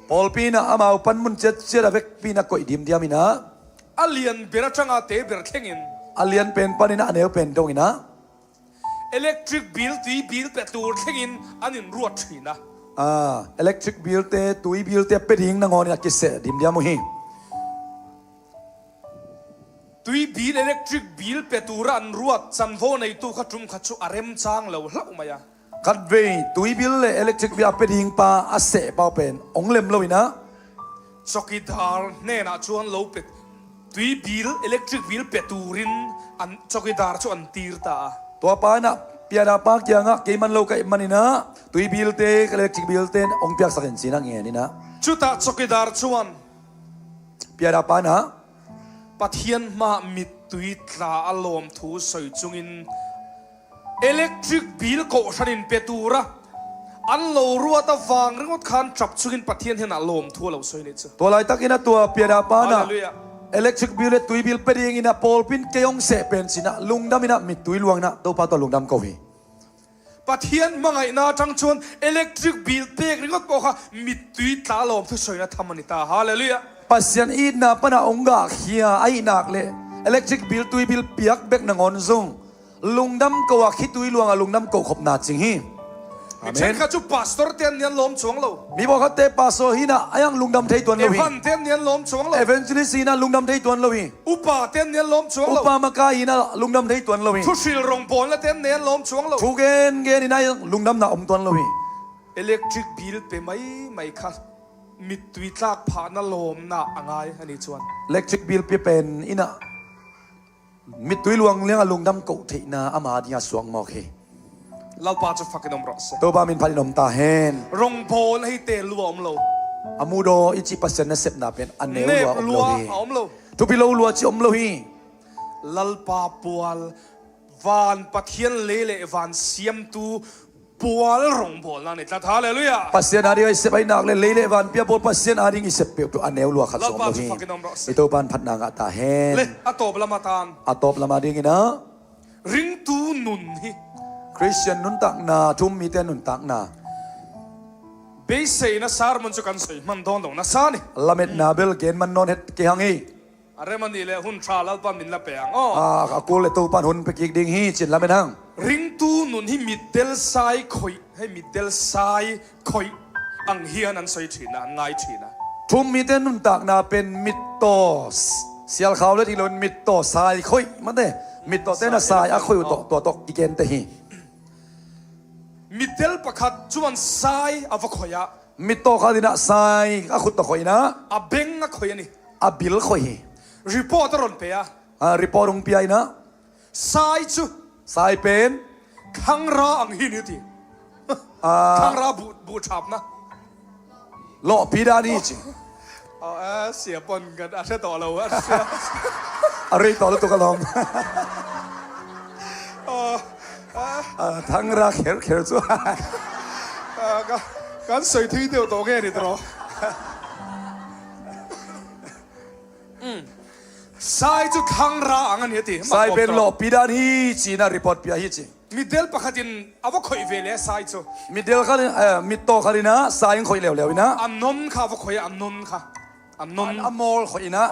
Pawlpi in a mau pan mun chet chet a vek pin a kawih dim diam in a. A lian ber atanga te ber thleng in. A lian pen pan in a neu pen dawng in a. Electric bill tui bill pe tur thlengin an inruat thin a. A, electric bill te, tui bill te pe ding na ngawn in a kiseh dim diam u hi. Tui bill, electric bill pe tura an ruat chanvo neitu kha tum kha chu a remchang lo hlauh mai a. Khat vei, tui bill leh electric bill a pe ding pa a seh pau pen ong lem lo in a. Chawkidar hnenah chuan lo pe tui bill, electric bill pe turin an chawkidar chu an tir ta a. Tuapa inah piana pa kiangah keiman lo ka man ina tui bill te, electric bill te ong piak sak in chin a ngen ina. Chutah chawkidar chuan. Piana pa inah. Pathian hmaah mittui tla a lawmthu sawi chungin. Electric bill kohhran in pe tura an lo ruat avang ringawt khan tap chungin Pathian hian a lawmthu a lo sawi nih chu. Tualai takin a tua pian ah pan ah electric bill le tui bill pe ding in a pawl pin keiawng seh pen chin ah lungdam in ah mittui luang na dopa tuah lungdam ko hi. Pathian hmangaihna atang chuan electric bill pek ringawt pawh kha mittui tla lawmthu sawina tham a ni ta. Hallelujah. Pasian ihna pan ah ungah khia a ihnak le electric bill tui bill piak bek na ngon zung. Lungdam ko ah khi tui luang ah lungdam ko khop na ching hi. Mi thenkhat cu pastor te an nian lawm chuang lo. Mi bawkhat te pastor hi na ayang lungdam thei tuan lo hi. Evan te an nian lawm chuang lo. Evangelist hi na lungdam thei tuan lo hi. Upa te an nian lawm chuang lo. Upa maka hi na lungdam thei tuan lo hi. Thuhril rawngbawlna te an nian lawm chuang lo. Thu gen gen in ayang lungdam na um tuan lo hi. Electric bill pe mai mai kha mittui tlak phahna lawmna a ngai a nih chuan. Electric bill pe pen ina. Mittui luang leng a lungdam koh theihna ama ding a suang maw khi. Lalpa chu fak in awm rawh se. Toba min phat in awm ta hen. Rawngbawl hei te lua awm lo. A mu do i chi pasien na sep na pen a neu lua awm lo hi. Nep lua a awm lo. Thupi lo lua chi awm lo hi. Lalpa pual van Pathian lei leh van siamtu Pual rawngbawlna a ni tlat. Hallelujah! Pasian a ding a i sep ai nak le lei le van pia pawl Pasian a ding i sep peuh tu a neu lua khat Lalpa som lo chu hi. fakin awm rawh se. I to pan phat na ngah ta hen. Le a tawp lam atan. A tawp lam a ding in a. Ringtu nun hi. Christian nun tak na, thum mi te nun tak na. Beiseina sermon chu kan sawi hman dawn lo nasa ni. Lamet na bel gen man non het ke hang hi. A rem a nih leh hun tha Lalpa min la pe ang aw. A kul le tupan hun pe kik ding hi chin lam in hang. Ringtu nun hi mitdel sai khawih, hei mitdel sai khawih ang hian an sawi thin a, an ngai thin a. Thum mite nun takna pen mittaw sial khau le thilo in mittaw sai khawih mate mittaw ten a sai a khawih tawh tuah tawk kiken te hi. Mitdel pakhat chuan sai a va khawih a. Mittaw kha dinah sai a khut ta khawih na. A beng a khawih a ni. A bil khawih hi. Report a rawn pe a. A report ung piai na. Sai chu. Sai pen. Khangra ang hi ni ti. Khangra bu bu thap na. Lawh pi da ni chi. A sia pon kan a hre tawh lo a. A rei tawh lutuk alawm. Thangra kher kher chu. Kan sawi thui deuh tawh nge ni tawh. Sai chu thlang ra ang a ni a ti. Sai pen lawh pi dan hi chi na report pia hi chi. Mitdel pakhatin a va khawih ve le sai chu. Mitdel kha mittaw kha ina sai in khawih leu leu ina. A non kha a va khawih a, a non kha. A non. A mawl khawih ina.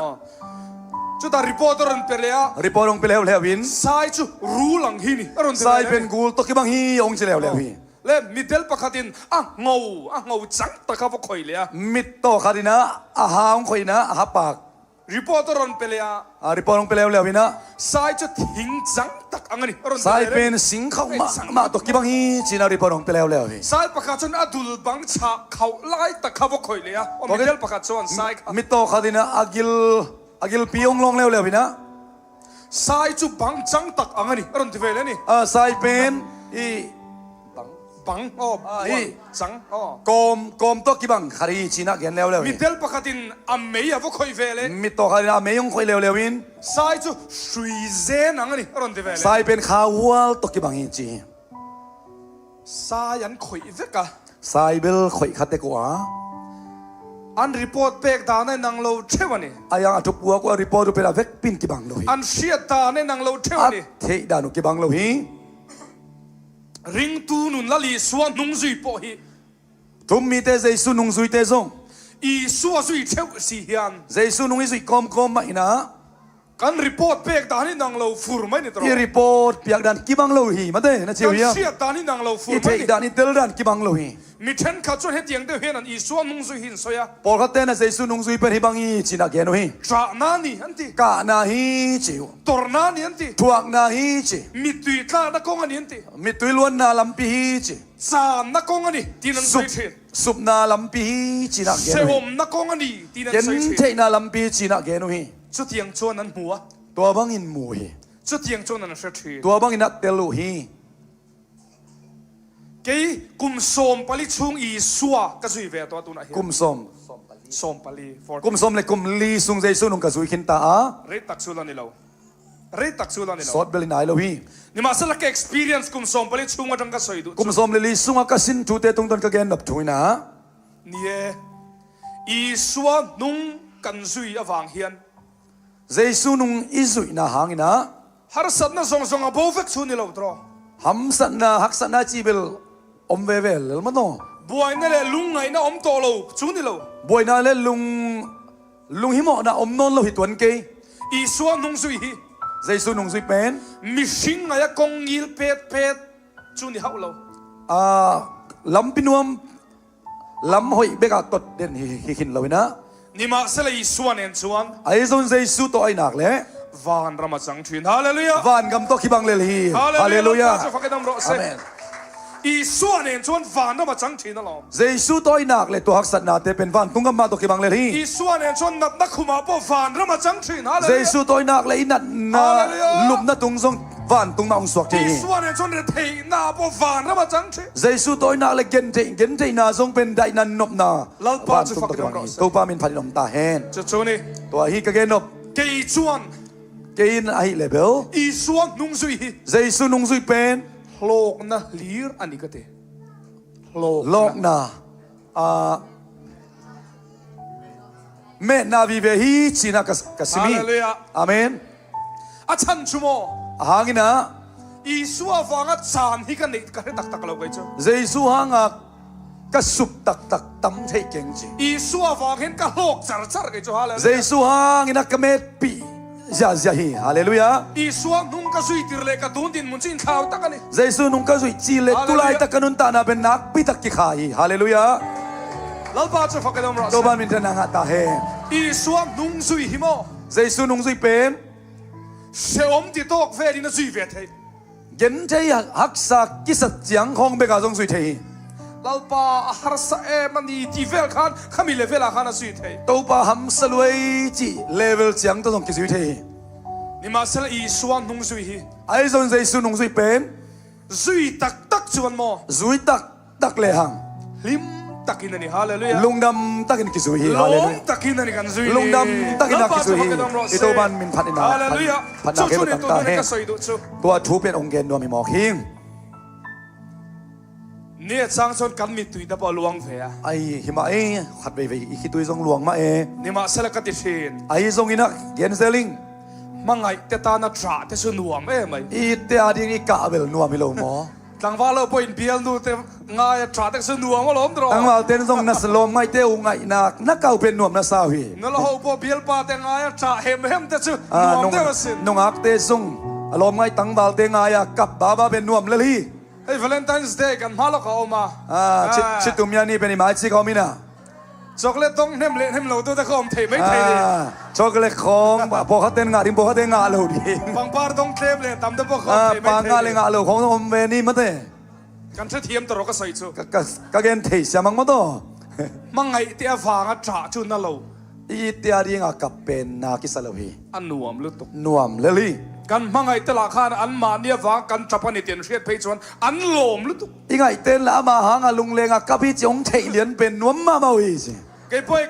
Chutah report a rawn pe leh a. Report ong pe leu leu in. Sai chu rul ang hi ni a rawn ti ve leh. Sai pen gul tawk bang hi ong chi leu leu hi. Le mitdel pakhatin a ngo, a ngo chang tak a va khawih leh a. Mittaw khat ina a haung khawih ina a ha pak. Report a rawn pe leh a. A report rawn pe leu leu in a. Sai chu thing chang tak ang a ni a rawn pe Sai leh reng. pen sing khauh mah mah tawk ki bang hi chin a report rawn pe leu leu hi. Sai pakhat chuan a dul bang chhah khauh lai tak kha va khawih leh a. Aw Tawk mitel pakhat chuan sai kha. Mi tawk khat in a a gil a gil pi awng lawng leu leu in a. Sai chu bang chang tak ang a ni, a rawn ti vel a ni. A sai pen i bang bang aw i chang aw. Kawm kawm tawk ki bang khar hi chin ah kian leu leu hi. Mitel pakhat in a mei a va khawih vel e. Mi tawk khat in a mei ong khawih leu leu in. Sai chu hrui zen ang a ni, a rawn ti vel e. Sai pen kha hual tawk ki bang hi chi hi. Sai an khawih vek a. Sai bel khawih kha te kua. An report pek dan a inang lo theuh a ni. Ayang a thu pua kua report u pela vek pin ki bang lo hi. An hriat dan a inang lo theuh a ni. A theih dan u ki bang lo hi. Ringtu nun la Isua hnung zui pawh hi. Thum mi te Jesuh nung zui te zong. Isua zui theuh si hian. Jesuh nung i zui kawm kawm mah ina. Kan report pek dan hi nang lo fur mai ni tawh. I report piak dan ki bang lo hi mate na chiu Kan hiang. hriat dan hi nang lo fur I mai theih ni. dan i tel dan ki bang lo hi. Mi thenkhat chuan hetiang deuh hian an Isua nung zui hi an sawi a. Pawl khat ten a Jesuh nung zui pen hi bang i chin ah gen u hi. Ṭah na ni an ti. Kah na hi chiu. Tawrh na ni an ti. Thuak na hi chi. Mittui tlak na kawng a ni an ti. Mittui luan na lampi hi chi. Caan na kawng a ni tiin an sawi Sup ṭhin. sup na lampi hi chin ah gen u hi. Hrehawm na kawng a ni tiin an sawi Ken ṭhin. theih na lampi chin ah gen u hi. Chutiang chuan an hmu a. Tua bangin mu hi. Chutiang chuan an hre thin. Tua bangin a tel u hi. Kei kum 14 chhung Isua ka zui ve tawh a tunah hian. Kum sawm. 14, forty. Kum sawm leh kum li sung Jesuh nung ka zui khin ta a. Rei tak chu la ni lo. Rei tak chu la ni lo. Sawt bel in ai lo hi. Nimahsela ka experience kum 14 chhung atang ka sawi duh chu. Kum 14 sunga ka sin thu te tung tawn ka gen nap thu ina. Ni e, Isua hnung kan zui avang hian. Jesuh nung i zuihna hangin ah. Harsatna zawng zawng a bo vek chu ni lo tawh. Hamsatna, haksatna chi bel awm ve ve lel maw tawh. Buaina leh lungngaihna awm tawh lo chu ni lo. Buaina leh lung lunghimawhna awm nawn lo hi tuan kei. Isua hnung zui hi. Jesuh nung zui pen. Mihring ngaia kawng ngil pet pet chu ni hauh lo. Ah, lampi nuam Lam hawih bek ah tot den hi hi khin lo ina. Nimahsela Isua nen chuan. Aizon Jesuh to ai nak le. Van ram a chang thin. Hallelujah. Van gam to khi bang lel hi. Hallelujah. Lalpa chu fak in awm rawh se. Amen. Isua nen chuan van ram a chang thin alawm. Jesuh to ai nak le tuahak sat na te pen van tung gam ma to khi bang lel hi. Isua nen chuan natna khum ah pawh van ram a chang thin. Hallelujah. Jesuh to ai nak le i natna Hallelujah. lup na tung zong van tung ma ung suak the hi. Isua nen chuan retheihna ah pawh van ram a chang thin. Jesuh tawinak le gentheihna zong pen daih nan nop na Lalpa chu van fak in awm tung rawh se. Topa min phan in om ta hen. Chu chu ni. Tua hi ka gen nop. Kei chuan. Kein a hi level. Isua hnung zui hi. Jesuh nung zui pen. Hlawkna hlir ani ka ti. Hlawkna. Hlawkna. Uh, me na vi ve hi china ka ka simi. Hallelujah. Amen. A chhan chu maw? A hangin ah. Isua vanga caan hi ka neih ka hre taktak lo kei cu. Jesuh hangah ka sup taktak tam theih keng ci. Isua vang hin ka hlawk char char kei cu. Hallelujah. Jesuh hangin a ka met pi zia zia hi. Hallelujah. Isua nung ka zui tir le ka tun din mun chu in thlau tak ani. Jesuh nung ka zui chi le tulai tak ka nun ta na ben nak pi tak ki kha hi. Hallelujah. Lalpa chu fak in om rawh se. Toban min than nga ta he. Isua nung zui hi maw? Jesuh nung zui pen. Hreawm ti tawk velin a zui ve thei. Gen thei haksa kisat chiang khawng bek ah zong zui thei hi. Lalpa a harsa em a ni ti vel khan khami level ah khan a zui thei. Topa hamsa luai chi level chiang to zong ki zui thei hi. Nimahsela Isua hnung zui hi. Ai zon Jesuh nung zui pen. Zui taktak chuan maw? Zui tak tak le hang. Hlim takin a ni. Hallelujah. Lungdam takin ki zui hi. Hallelujah. Lawm takin a ni kan zui ni. Lungdam takin a Lalpa ki chu zui hi. fakin awm rawh I se. to ban min phan ina Hallelujah. phan Chu na ke chu ni tam tu ta tu he. ka sawi duh chu. Tua thu pen ong gen nuam hi mok hing. Ni a chang chuan kan mittui te pawh a luang ve a. Ai hi ma e khat ve ve i khi tui zong luang ma e. Nimahsela ka ti thin. Ai zong ina gen zeling. Hmangaih te tana tah te chu nuam em mai. I te a ding i kah bel nuam i lo maw? Tlangval lo pawhin bialnu te ngai a tah te chu nuam alawm tawh. Tlangval ten zong na lawm ngaih te u ngaihnak na kau pen nuam na sau hi. Nula ho pawh bialpa te ngai a tah hem hem te chu nuam deuh asin. Nungak te zong a lawm ngaih tlangval te ngai a kap ba ba pen nuam lel hi. Hei Valentine's Day kan hma lawk a awm a. Chitum ya ni pen i mai chi ko mina. Chocolate dawng hnem leh hnem lo tu te kha awm thei mai thei ni. Chocolate khawng pawh kha ten ngah ding pawh kha ten ngah lo ding. Pangpar dawng tlem leh tam te pawh kha awm thei mai Pa thei ngah leh ni. ngah lo khawng awm ve ni mate. Kan hrethiam ta rawh ka sawi chu. Ka ka ka gen thei siam ang maw to. Hmangaih te avanga ṭah chu na lo. I tia ring a ka pen na ki sa lo hi. A nuam lutuk. Nuam leli. Kan hmangaih te lah khan an mahni avanga kan ṭap a ni tih an hriat phei chuan an lawm lutuk. I ngaih ten lah amah hang a lungleng a kap hi chi awng theih lian pen nuam mah mau hi chi. Kei pawh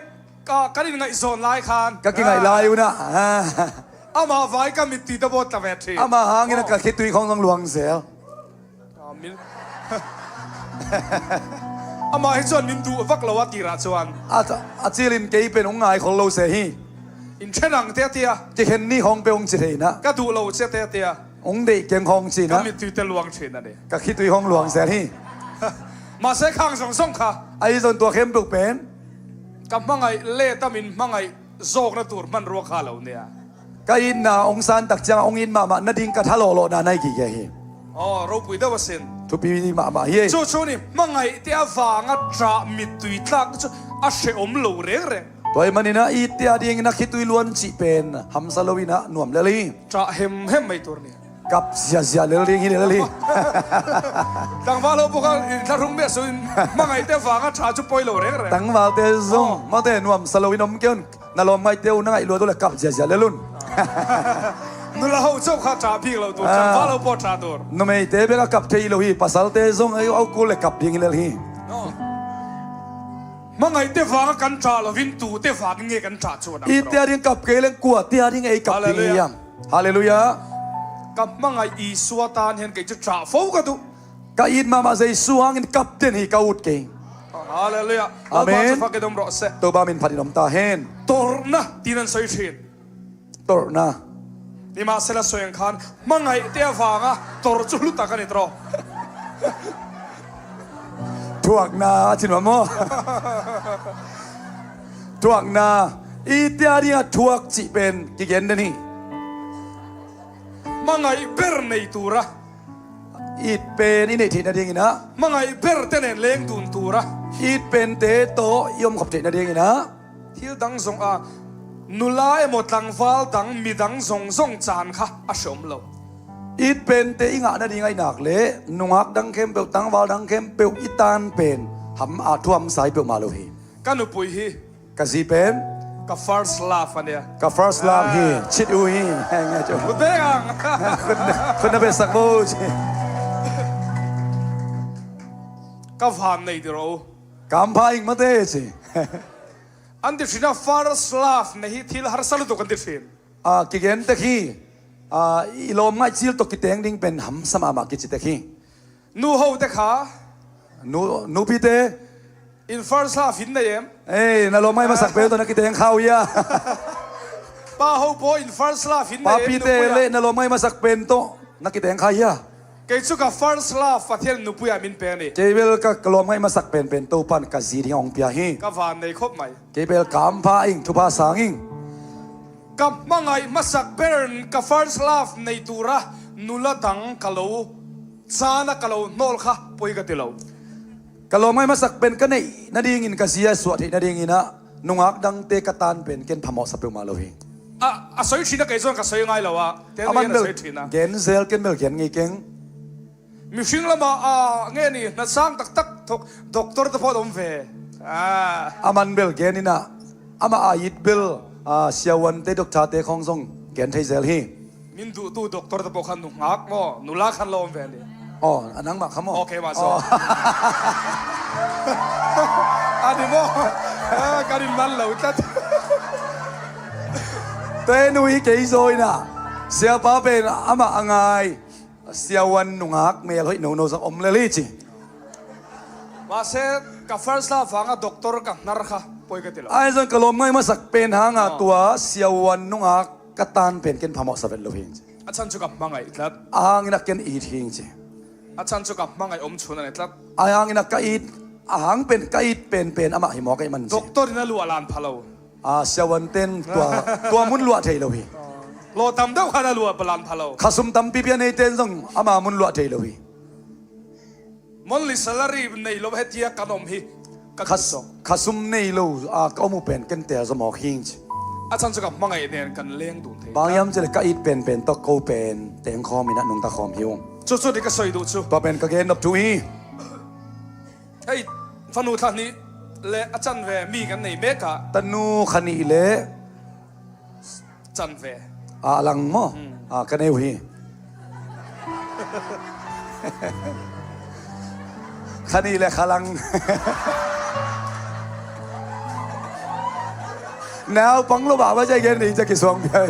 ka kan inngaihzawn lai khan. Ka ki ngaih lai un a. Amah vai ka mit tih te pawh tla ve thin. Amah hangin a ka khi tui khawng zawng luang zel. Min Amah hi chuan min duh vak lo a tirah chuan. A a chilin kei pen ung ngai khawl lo se hi. In then ang te a tia. Ti khen ni hawng pe ung chi thein a. Ka duh lo che te a tia. Ung deih keng hawng chin a. Ka mittui te luang thin a ni. Ka khi tui hawng luang zel hi. Mahse khang zawng zawng kha. Ai zawn tuah khem tuk pen. Ka hmangaih let a min hmangaih zawkna tur hmanrua kha lo nia. Ka in na ong san tak chiang ong in mah mah na ding ka tha law law na nai ki ke hi. Aw ropui deuh asin. Thupi ni mah mah hi. Chu chu ni hmangaih te avanga ṭah mittui tlak te chu a hrehawm lo reng reng. Tuai man ina i te a ding ina khitui luan chih pen hamsa lo ina nuam lel hi. Ṭah hem hem mai tur ni. Kap zia zia lel ding hi lel hi. Tlangval ho pawh kha inthlahrung miah suh in hmangaih te avanga ṭha chu pawi lo reng reng. Tlangval te zawng mate nuam sa lo in awm keun na lawm ngai teu na ngaih luat u le kap zia zia lel un. Nula ho chauh kha ṭah bik lo tur, tlangval ho pawh ṭah tur. Numei te bek a kap thei lo hi pasal te zawng ei au kul le kap ding hi lel hi. Hmangaih te vanga kan ṭah lovin tu te vangin nge kan ṭah chuan ang I te a ding kap kei leng kua te a ding ei kap ding hi ang. Hallelujah. Ka hmangaih Isua tan hian kei chu ṭah fo ka duh. Ka in mah mah Jesuh hangin kap ten hi ka ut kei. Hallelujah. Lalpa chu fak in awm rawh se. Tuba min phat in awm ta hen. Tawrhna tiin an sawi thin. Tawrhna. Nimahsela sawi ang khan hmangaih te avanga tawrh chu hlu tak a ni tawh. Thuakna a chin ma maw? Thuakna i tia ringa thuak chih pen ki gen den hi. Hmangaih ber nei tura. It pen i neih theihna ding ina. Hmangaih ber te nen leng dun tura. It pen te tawh i awm khawp theihna ding ina. Thil dang zawng a nula emaw tlangval dang midang zawng zawng chan kha a hreawm lo. It pen te i ngahna ding a inak le nungak dang khem peuh tlangval dang khem peuh i tan pen ham a thuam sai peuh mah lo hi. Ka nupui hi. Ka zi pen. Ka first love a nia. Ka first love hi chit u hi nge chu. Mut vek ang. Khut na be sak bo chi. Ka van nei ti rawh u. Kam pha ing mate chi. An ti thin a first love nei hi thil harsa lutuk an ti thin. A ki gen te khi a i lawm ngai chil tok ki teng ding pen ham sama ma ki chi te khi. Nu ho te kha. Nu nupi te. In first love in nei em? Ei na lawm ngai hmasak pe tawh na ki teng khau ia. Pa ho pawh in first love in nei em Papi te nupuia? le na lawm ngai hmasak pen tawh na ki teng kha ia. Kei chu ka first love Pathian nupuia min pe a ni. Kei bel ka ka lawm ngai hmasak pen pen to pan ka zi ding a ong pia hi. Ka van nei khawp mai. Kei bel kam pha ing thu pha sang ing. Ka hmangaih hmasak ber ka first love nei tura nula dang ka lo Chana ka lo hnawl kha pawi ka ti lo. Ka lawm ngai hmasak pen ka neih na ding in ka zia suah theih na ding in a nungak dang te ka tan pen ken phamawh sa peu ma lo hi. A a sawi thin a kei chuan ka sawi ngai lo a, ten Aman hian a bel sawi thin a. gen zel ken bel gen ngei keng. Mihring lamah a nge ni hna sang tak tak thawk doctor te pawh an awm ve a. Aman bel gen in a amah a yit bel a siawan te doctor te khong zong gen thei zel hi. Min duhtu doctor te pawh khan nu nghak maw? Nula khan lo awm ve a ni. Aw, a nangmah kha maw? Ok mah zawk. A ni maw? Kan in man lo tlat. Te nu hi kei zawin a siapa pen amah a ngai siawan nungak hmel hawih no no zawk awm le li chi. Mahse ka first love vanga doctor ka hnar kha pawi ka ti lo. Ai chuan ka lawm ngai hmasak pen hanga tua siawan nungak Ka tan pen ken phamawh sa vet lo hing che. A chan chu ka hmangaih tlat. A hang in a ken it hing che. A chan chu ka hmangaih awm chhun a ni tlat. A hang in a ka it, a hang pen ka it pen pen amah hi maw ka i man che. Doctor in a luah lan pha lo. A siawan ten tua tua mun luah thei lo hi. Hlawh tam deuh khan a luah lan pha lo. Khasum tampi pi a nei ten zong amah mun luah thei lo hi. Monthly salary nei lo hetia kan awm hi ka duh zawk. Khasum nei lo a ka awm u pen ken tel zawm awk hing che. A chhan chu ka hmangaih nen kan leng dun thei. Bang yam chile ka it pen pen tok ko pen teng khawm in a nung ta khawm hi ung. Chu chu ni ka sawi duh chu. Tua pen ka gen nop thu hi. Hei fanu thla hnih leh a chanve mi kan nei mek a. Tanu khanih leh. Chanve. A lang maw? A ka neu hi. Khani le khalang. Nau pang lo ba ba jai gen ni cha ki suang bia.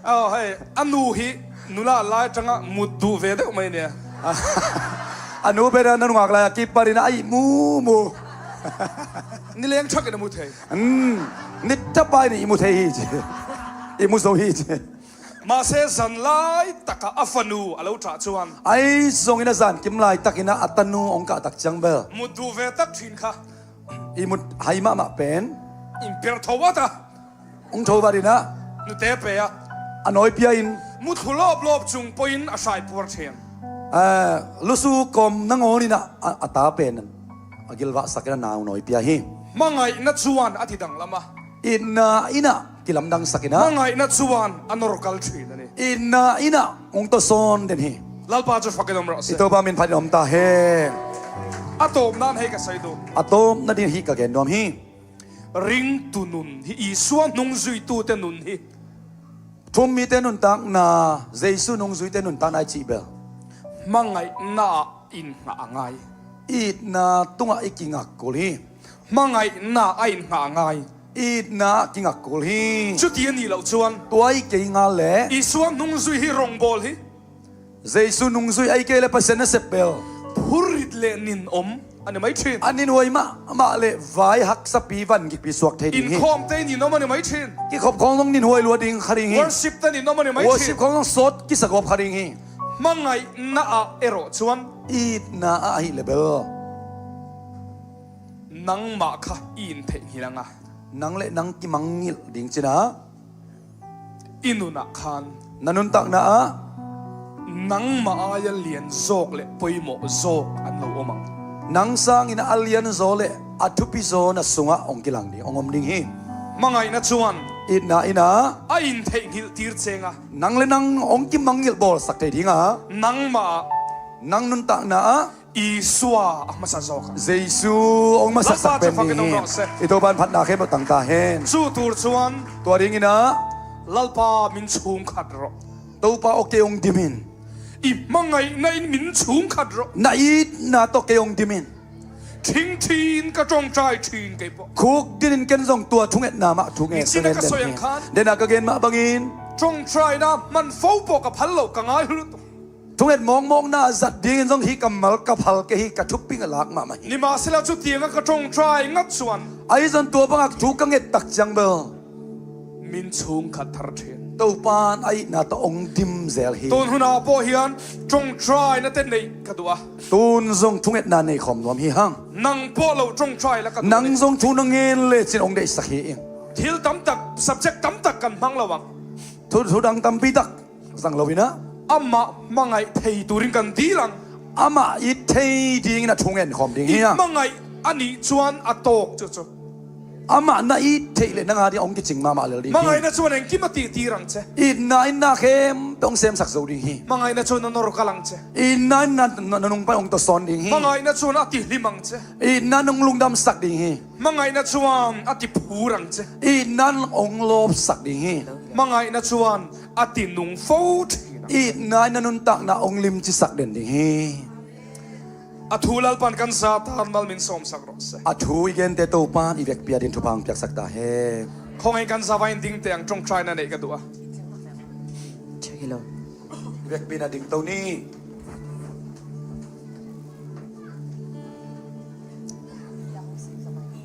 Aw hei a nu hi nula lai atanga mut duh ve deuh mai nia. A nu ber a nungak lai a keeper in a aih mu mu. Nileng thak in a mu thei. Umm ni tap ai ni i mu thei hi chi. I mu zo hi chi. Mahse zan lai taka a fanu a lo tah chuan. Ai zawng in a zan kim lai tak in a tanu ong kah tak chiang bel. Mut duh ve tak thin kha. I mut hai mah mah pen. In per tho vat a. Ung tho vat in a. Nute pe a. A nawi pia in. Muthlu lawp lawp chung pawhin a hrai puar thin. Lusu kawm na ngawn in a ta pen a gilvah sak in a nau nawi pia hi. Hmangaihna chuan a ti danglam a. Inna inah ti lam dang sak in a. Hmangaihna chuan a nawr kal thin a ni. Inna inah ung to sawn den hi. Lalpa chu fak in awm rawh se. I tawpa min phat in awm ta he. A tawp nan hei ka sawi duh. A tawp na din hi ka gen nuam hi. Ringtu nun hi Isua hnung zuitute nun hi. Thummi te nun tak na Jesuh nung zuite nun tak nai chih bel. Hmangaihna ah inngah a ngai. Itna tungah i kingak kul hi. Hmangaihna a inngah a ngai. Itna kingak kul hi. Chuti a nih loh chuan. Tuai kei nga le. Isua hnung zui hi rawngbâwl hi. Jesuh nung zui ai ke le Pathian a sep bel. Phurrit leh nin awm a ni mai thin. An in uai mah mah le vai hak sapi van kik pi suak thei ding hi. Inkhawm te nin awm a ni mai thin. Ki khawp khawng zong nin huai lua ding kha ding hi. Worship te nin awm a ni mai thin. Worship khawng zong sawt ki sakawp kha ding hi. Hmangaihna ah erawh chuan. Itna ah a hi le bel. Nangmah kha i intheihnghilh anga. Nang le nang ki mang ngilh ding chinah. I nunah khan. Na nun takna ah. Nangmah aia lian zawk leh pawimawh zawk an lo awm ang. Nang sangin a lian zaw leh a thupi zaw na sungah awng ki lang ding, awng awm ding hi. Hmangaihna chuan. Itna inah. A intheihnghilh tir cheng a. Nang le nang awng ki mangilh bawl sak thei ding a. Nangmah ah. Nang nun takna ah. Isua a hmasa zawk a. Jesuh ong hmasa sak Lalpa chu pen fakin awm ni rawh se. I toban phatnak he maw tangka hen. Chu tur chuan. Tuah ding in ah. Lalpa min chhungkhat rawh. Topa ok ong dimin. I hmangaihna in min chhungkhat rawh. Na it na to ke ong dimin. Thingthi in ka tawngtai thin kei pawh. Khuk din in ken zong tua thunget na mah thunge Nichina ka sawi ang khan. Den ah ka gen mah bangin. Tawngtai na hman fo pawh ka phal lo ka ngai hlut. Thunget mawng mawng na zat ding in zong hi ka mal ka phal ke hi ka thup ping a lak mah mah hi. Nimahsela chutianga ka tawngtai ngat chuan. Ai zan tua bangak thu ka nget tak chiang bel. Min chhungkhat thar thin. Topan ai na ta ong dim zel hi. Tun hunah pawh hian tawngtai na te neih ka duh a. Tun zong thunget na nei khawm nuam hi hang. Nang pawh lo tawngtai la ka duh a ni. Nang zong thu na ngen le chin ong deih sak hi ing. Thil tam tak, subject tam tak kan hmang lo ang. Thu thu dang tampi tak. Zang lo in a. Amah hmangaih thei turin kan dil ang. Amah i thei ding in a thung en khawm ding hi a. I hmangaih a nih chuan a tawk chu chu. Amah na i theih leh na nga ding a ong ki ching mah mah lel ding hi. Hmangaihna chuan engkim a tih tir ang che. I na in na khem te ong sem sak zo ding hi. Hmangaihna chuan a nawr kal ang che. I na in na na nung pai ong to sawn ding hi. Hmangaihna chuan a ti hlim ang che. I na nung lungdam sak ding hi. Hmangaihna chuan a ti phur ang che. I na ong lawp sak ding hi. Hmangaihna chuan A ti nung fo thin a. I ngai na nun tak na ong lim chi sak den ding hi. A thu Lalpan kan za tan mal min sawm sak rawh se. A thu i gen te to pan i vek pia din thu pang piak sak ta he. Khawngaih kan za vain ding te ang tawngtai na neih ka duh a. I vek pi na ding to ni.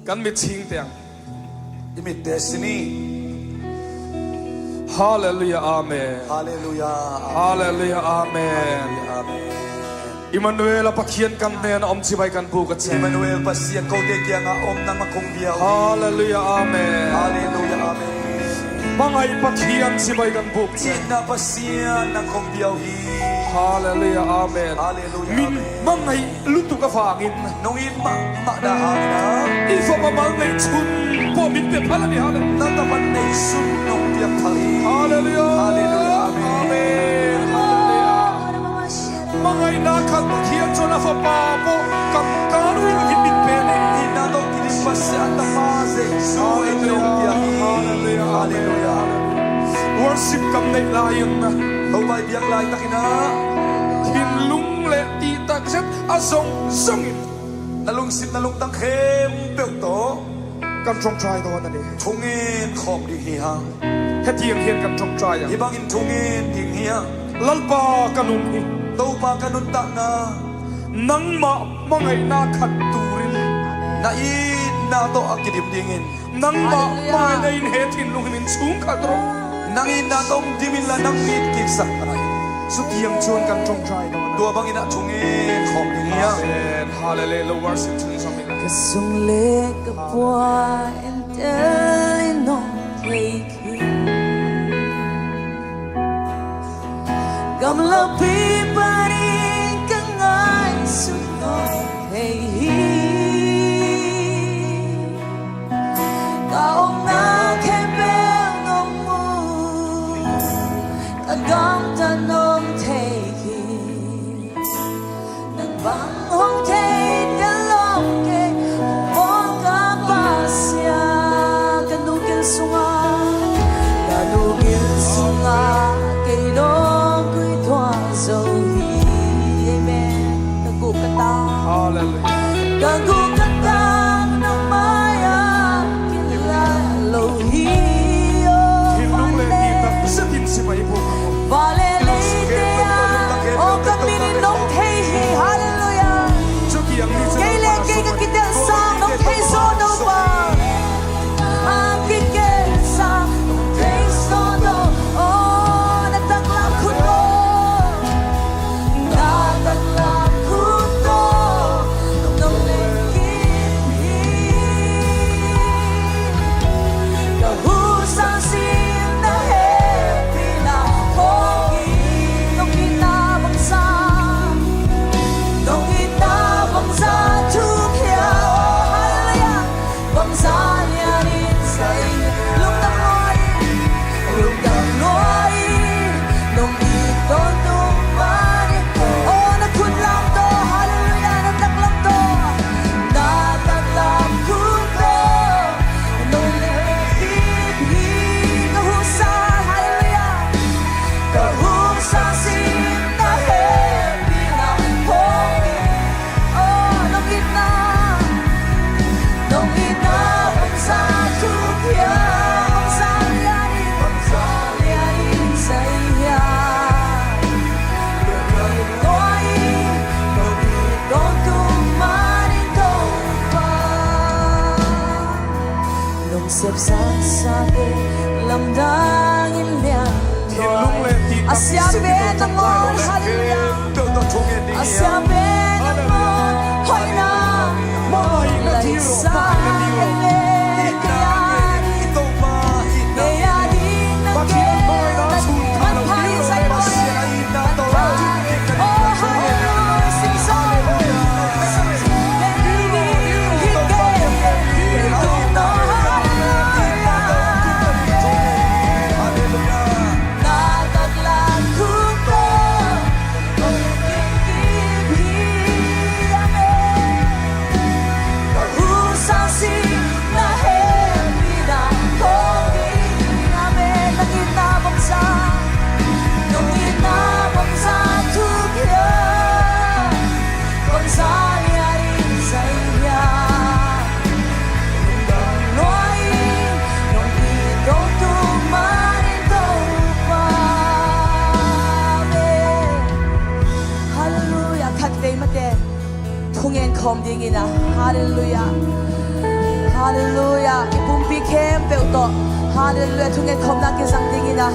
Kan mit chhing te ang. I mit te si ni. Hallelujah Amen. Hallelujah. Hallelujah Amen. Amen. Emmanuel a Pathian kan hnen a om chibai kan bu ka che. Emmanuel Pathian ko te kianga om nang makung biao. Hallelujah Amen. Hallelujah Amen. Mangai Pathian chibai kan buk che. Ina Pathian nang kong biao hi. Hallelujah Amen. Hallelujah Min Amen. mangai lutuk avangin. Nungin ma ma na hangina. I fapa mal nei chhun. pawh min pe phal a ni. Hallelujah. Na ta van nei sun nong piak phal hi. Hallelujah. Hallelujah. Amen. Hallelujah. Hmangaihna khat Pathian chuan a fapa pawh kan tan ui lovin min pe a ni. Hi na to ki dim pas se a ta pa Jesu e nong piak hi. Hallelujah. Hallelujah. Worship kan neih laiin Lo bai biak lai takina thinlung leh tih takzet a zawng zawngin na lungsim na lungtang khem peuh to kan tawngtai dawn a ni. Thungin khawm ding hi hang. Hetiang hian kan tawngtai ang. Hi bangin thungin ding hi hang. Lalpa ka nun hi. Topa ka nun tak na. Nangmah hmangaihna khat turin. Na in na to a kidim dingin. Nangmah hmangaihna in he thinlung hi min chhung khat rawh. Nang in na tong dimin la nang in kin sak anai. Chutiang chuan kan tawngtai dawn a ni. Dua bangin a thungin khawm ding hi hang. Amen. Hallelujah. Lo worship chhung zawm ila. Ka sung le ka pua in tel in nong thei khi Gam lo pi parin ka ngai su nong thei hi Ka ong na khe bel nong mu Ka gam ta nong thei khi Nang bang hong thei te long ke Hong ka pasya Ka nugil sunga Ka nugil sunga Kay nong kuy thua zo hi Amen. Ka gu ka ta Hallelujah. Ka gu ka ta nang maya Kila lo hi O Thinlung leh tih takzetin sipai buk ang u. Vale le te a O ka minin nong thei hi Hallelujah. Chutiang hi chu Kay le kay ka kitel sa nong thei so no pa A kikel sa nong thei so no O nataklam kuto Nataklam kuto Nong lekip hi Kahusang sin na happy na pogi Nong itabang sa Nong itabang sa tukya Hallelujah Bang sa niya rin sa Lungtang ngoy Lungtang ngoy Nong ito tumari Oh, nagkudlam to Hallelujah, nataklam to Nataklam ko to Nung lekip Kahusan, hallelujah Kahusasin na happy na pogi Oh, nung ina Nung ina bang sa tukya Bang sa lianin Bang sa lianin sa iya Noy, nung ito tumarin to pa Nung sep sa sa te lamdangin niya Thinlung leh tih Asya takzetin be lo na tawngtai mon rawh le. hallelujah Peuh to thungin ding hi Asya hang. be na mon hoy na Hmangaihna Lai dil rawh, sa hmangaihna dil rawh. ele kaya Ito pa ina Kaya di na Pathian hmangaihna chhun kha lo dil rawh le. Pasya ina to Oh hallelujah sing song Hallelujah. Nataklan ko to Kahusasi na happy na pogi Amen. Nangitabang sa Nangitabang sa tukya Bang sa niya rin sa iya Noy, nung ito tumarito pa Amen. Hallelujah. Khat ve mate. Thungen khom ding ina. Hallelujah. Hallelujah. Ipumpi khem pe to. Hallelujah. Thungen khom na ki sang ding ina.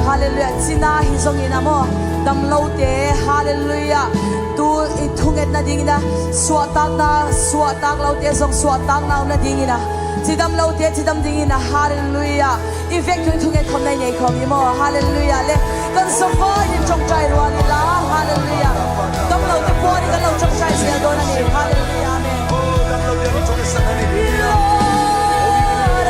Hallelujah. China hi zong ina mo. Dam lo te. Hallelujah. Tu i thunget na ding ina. Suwa tak na suwa tak lo te zong suwa tak na na ding ina. Chidam lo te chidam ding ina. Hallelujah. I vek thung thunget khom nai nei khom i mo. Hallelujah. Le kan sofa in chong chai ruan ila. Hallelujah. Dam lo te po ni kan lo chong chai sia do na ni. Hallelujah. Amen. Oh, dam lo te chong sa na ni. Lord,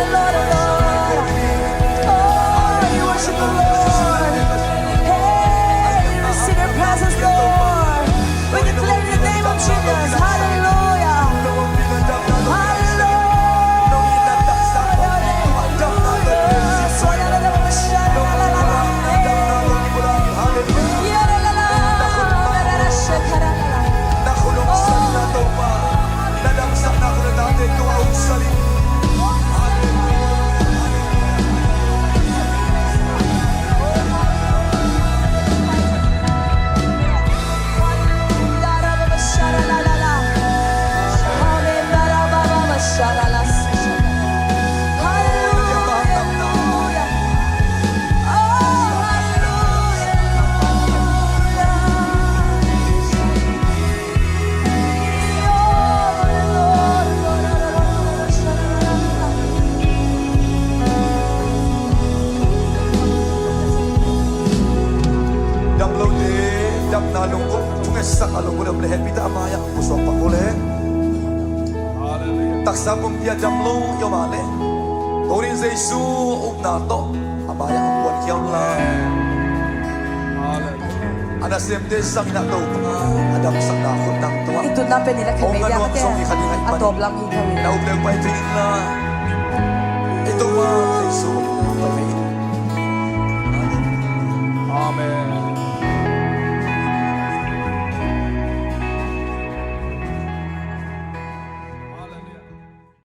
Pu Suak Pak le taksa pumpi a dam lo yoma le Torin Jesu upna to amaya ampuan hiam la ana sem te sangina to adam sakna khut nang to Itun na pen nila khan Ong media anuam mate song ni khadi ngai a top lam hi thawin na up leu pai thing la.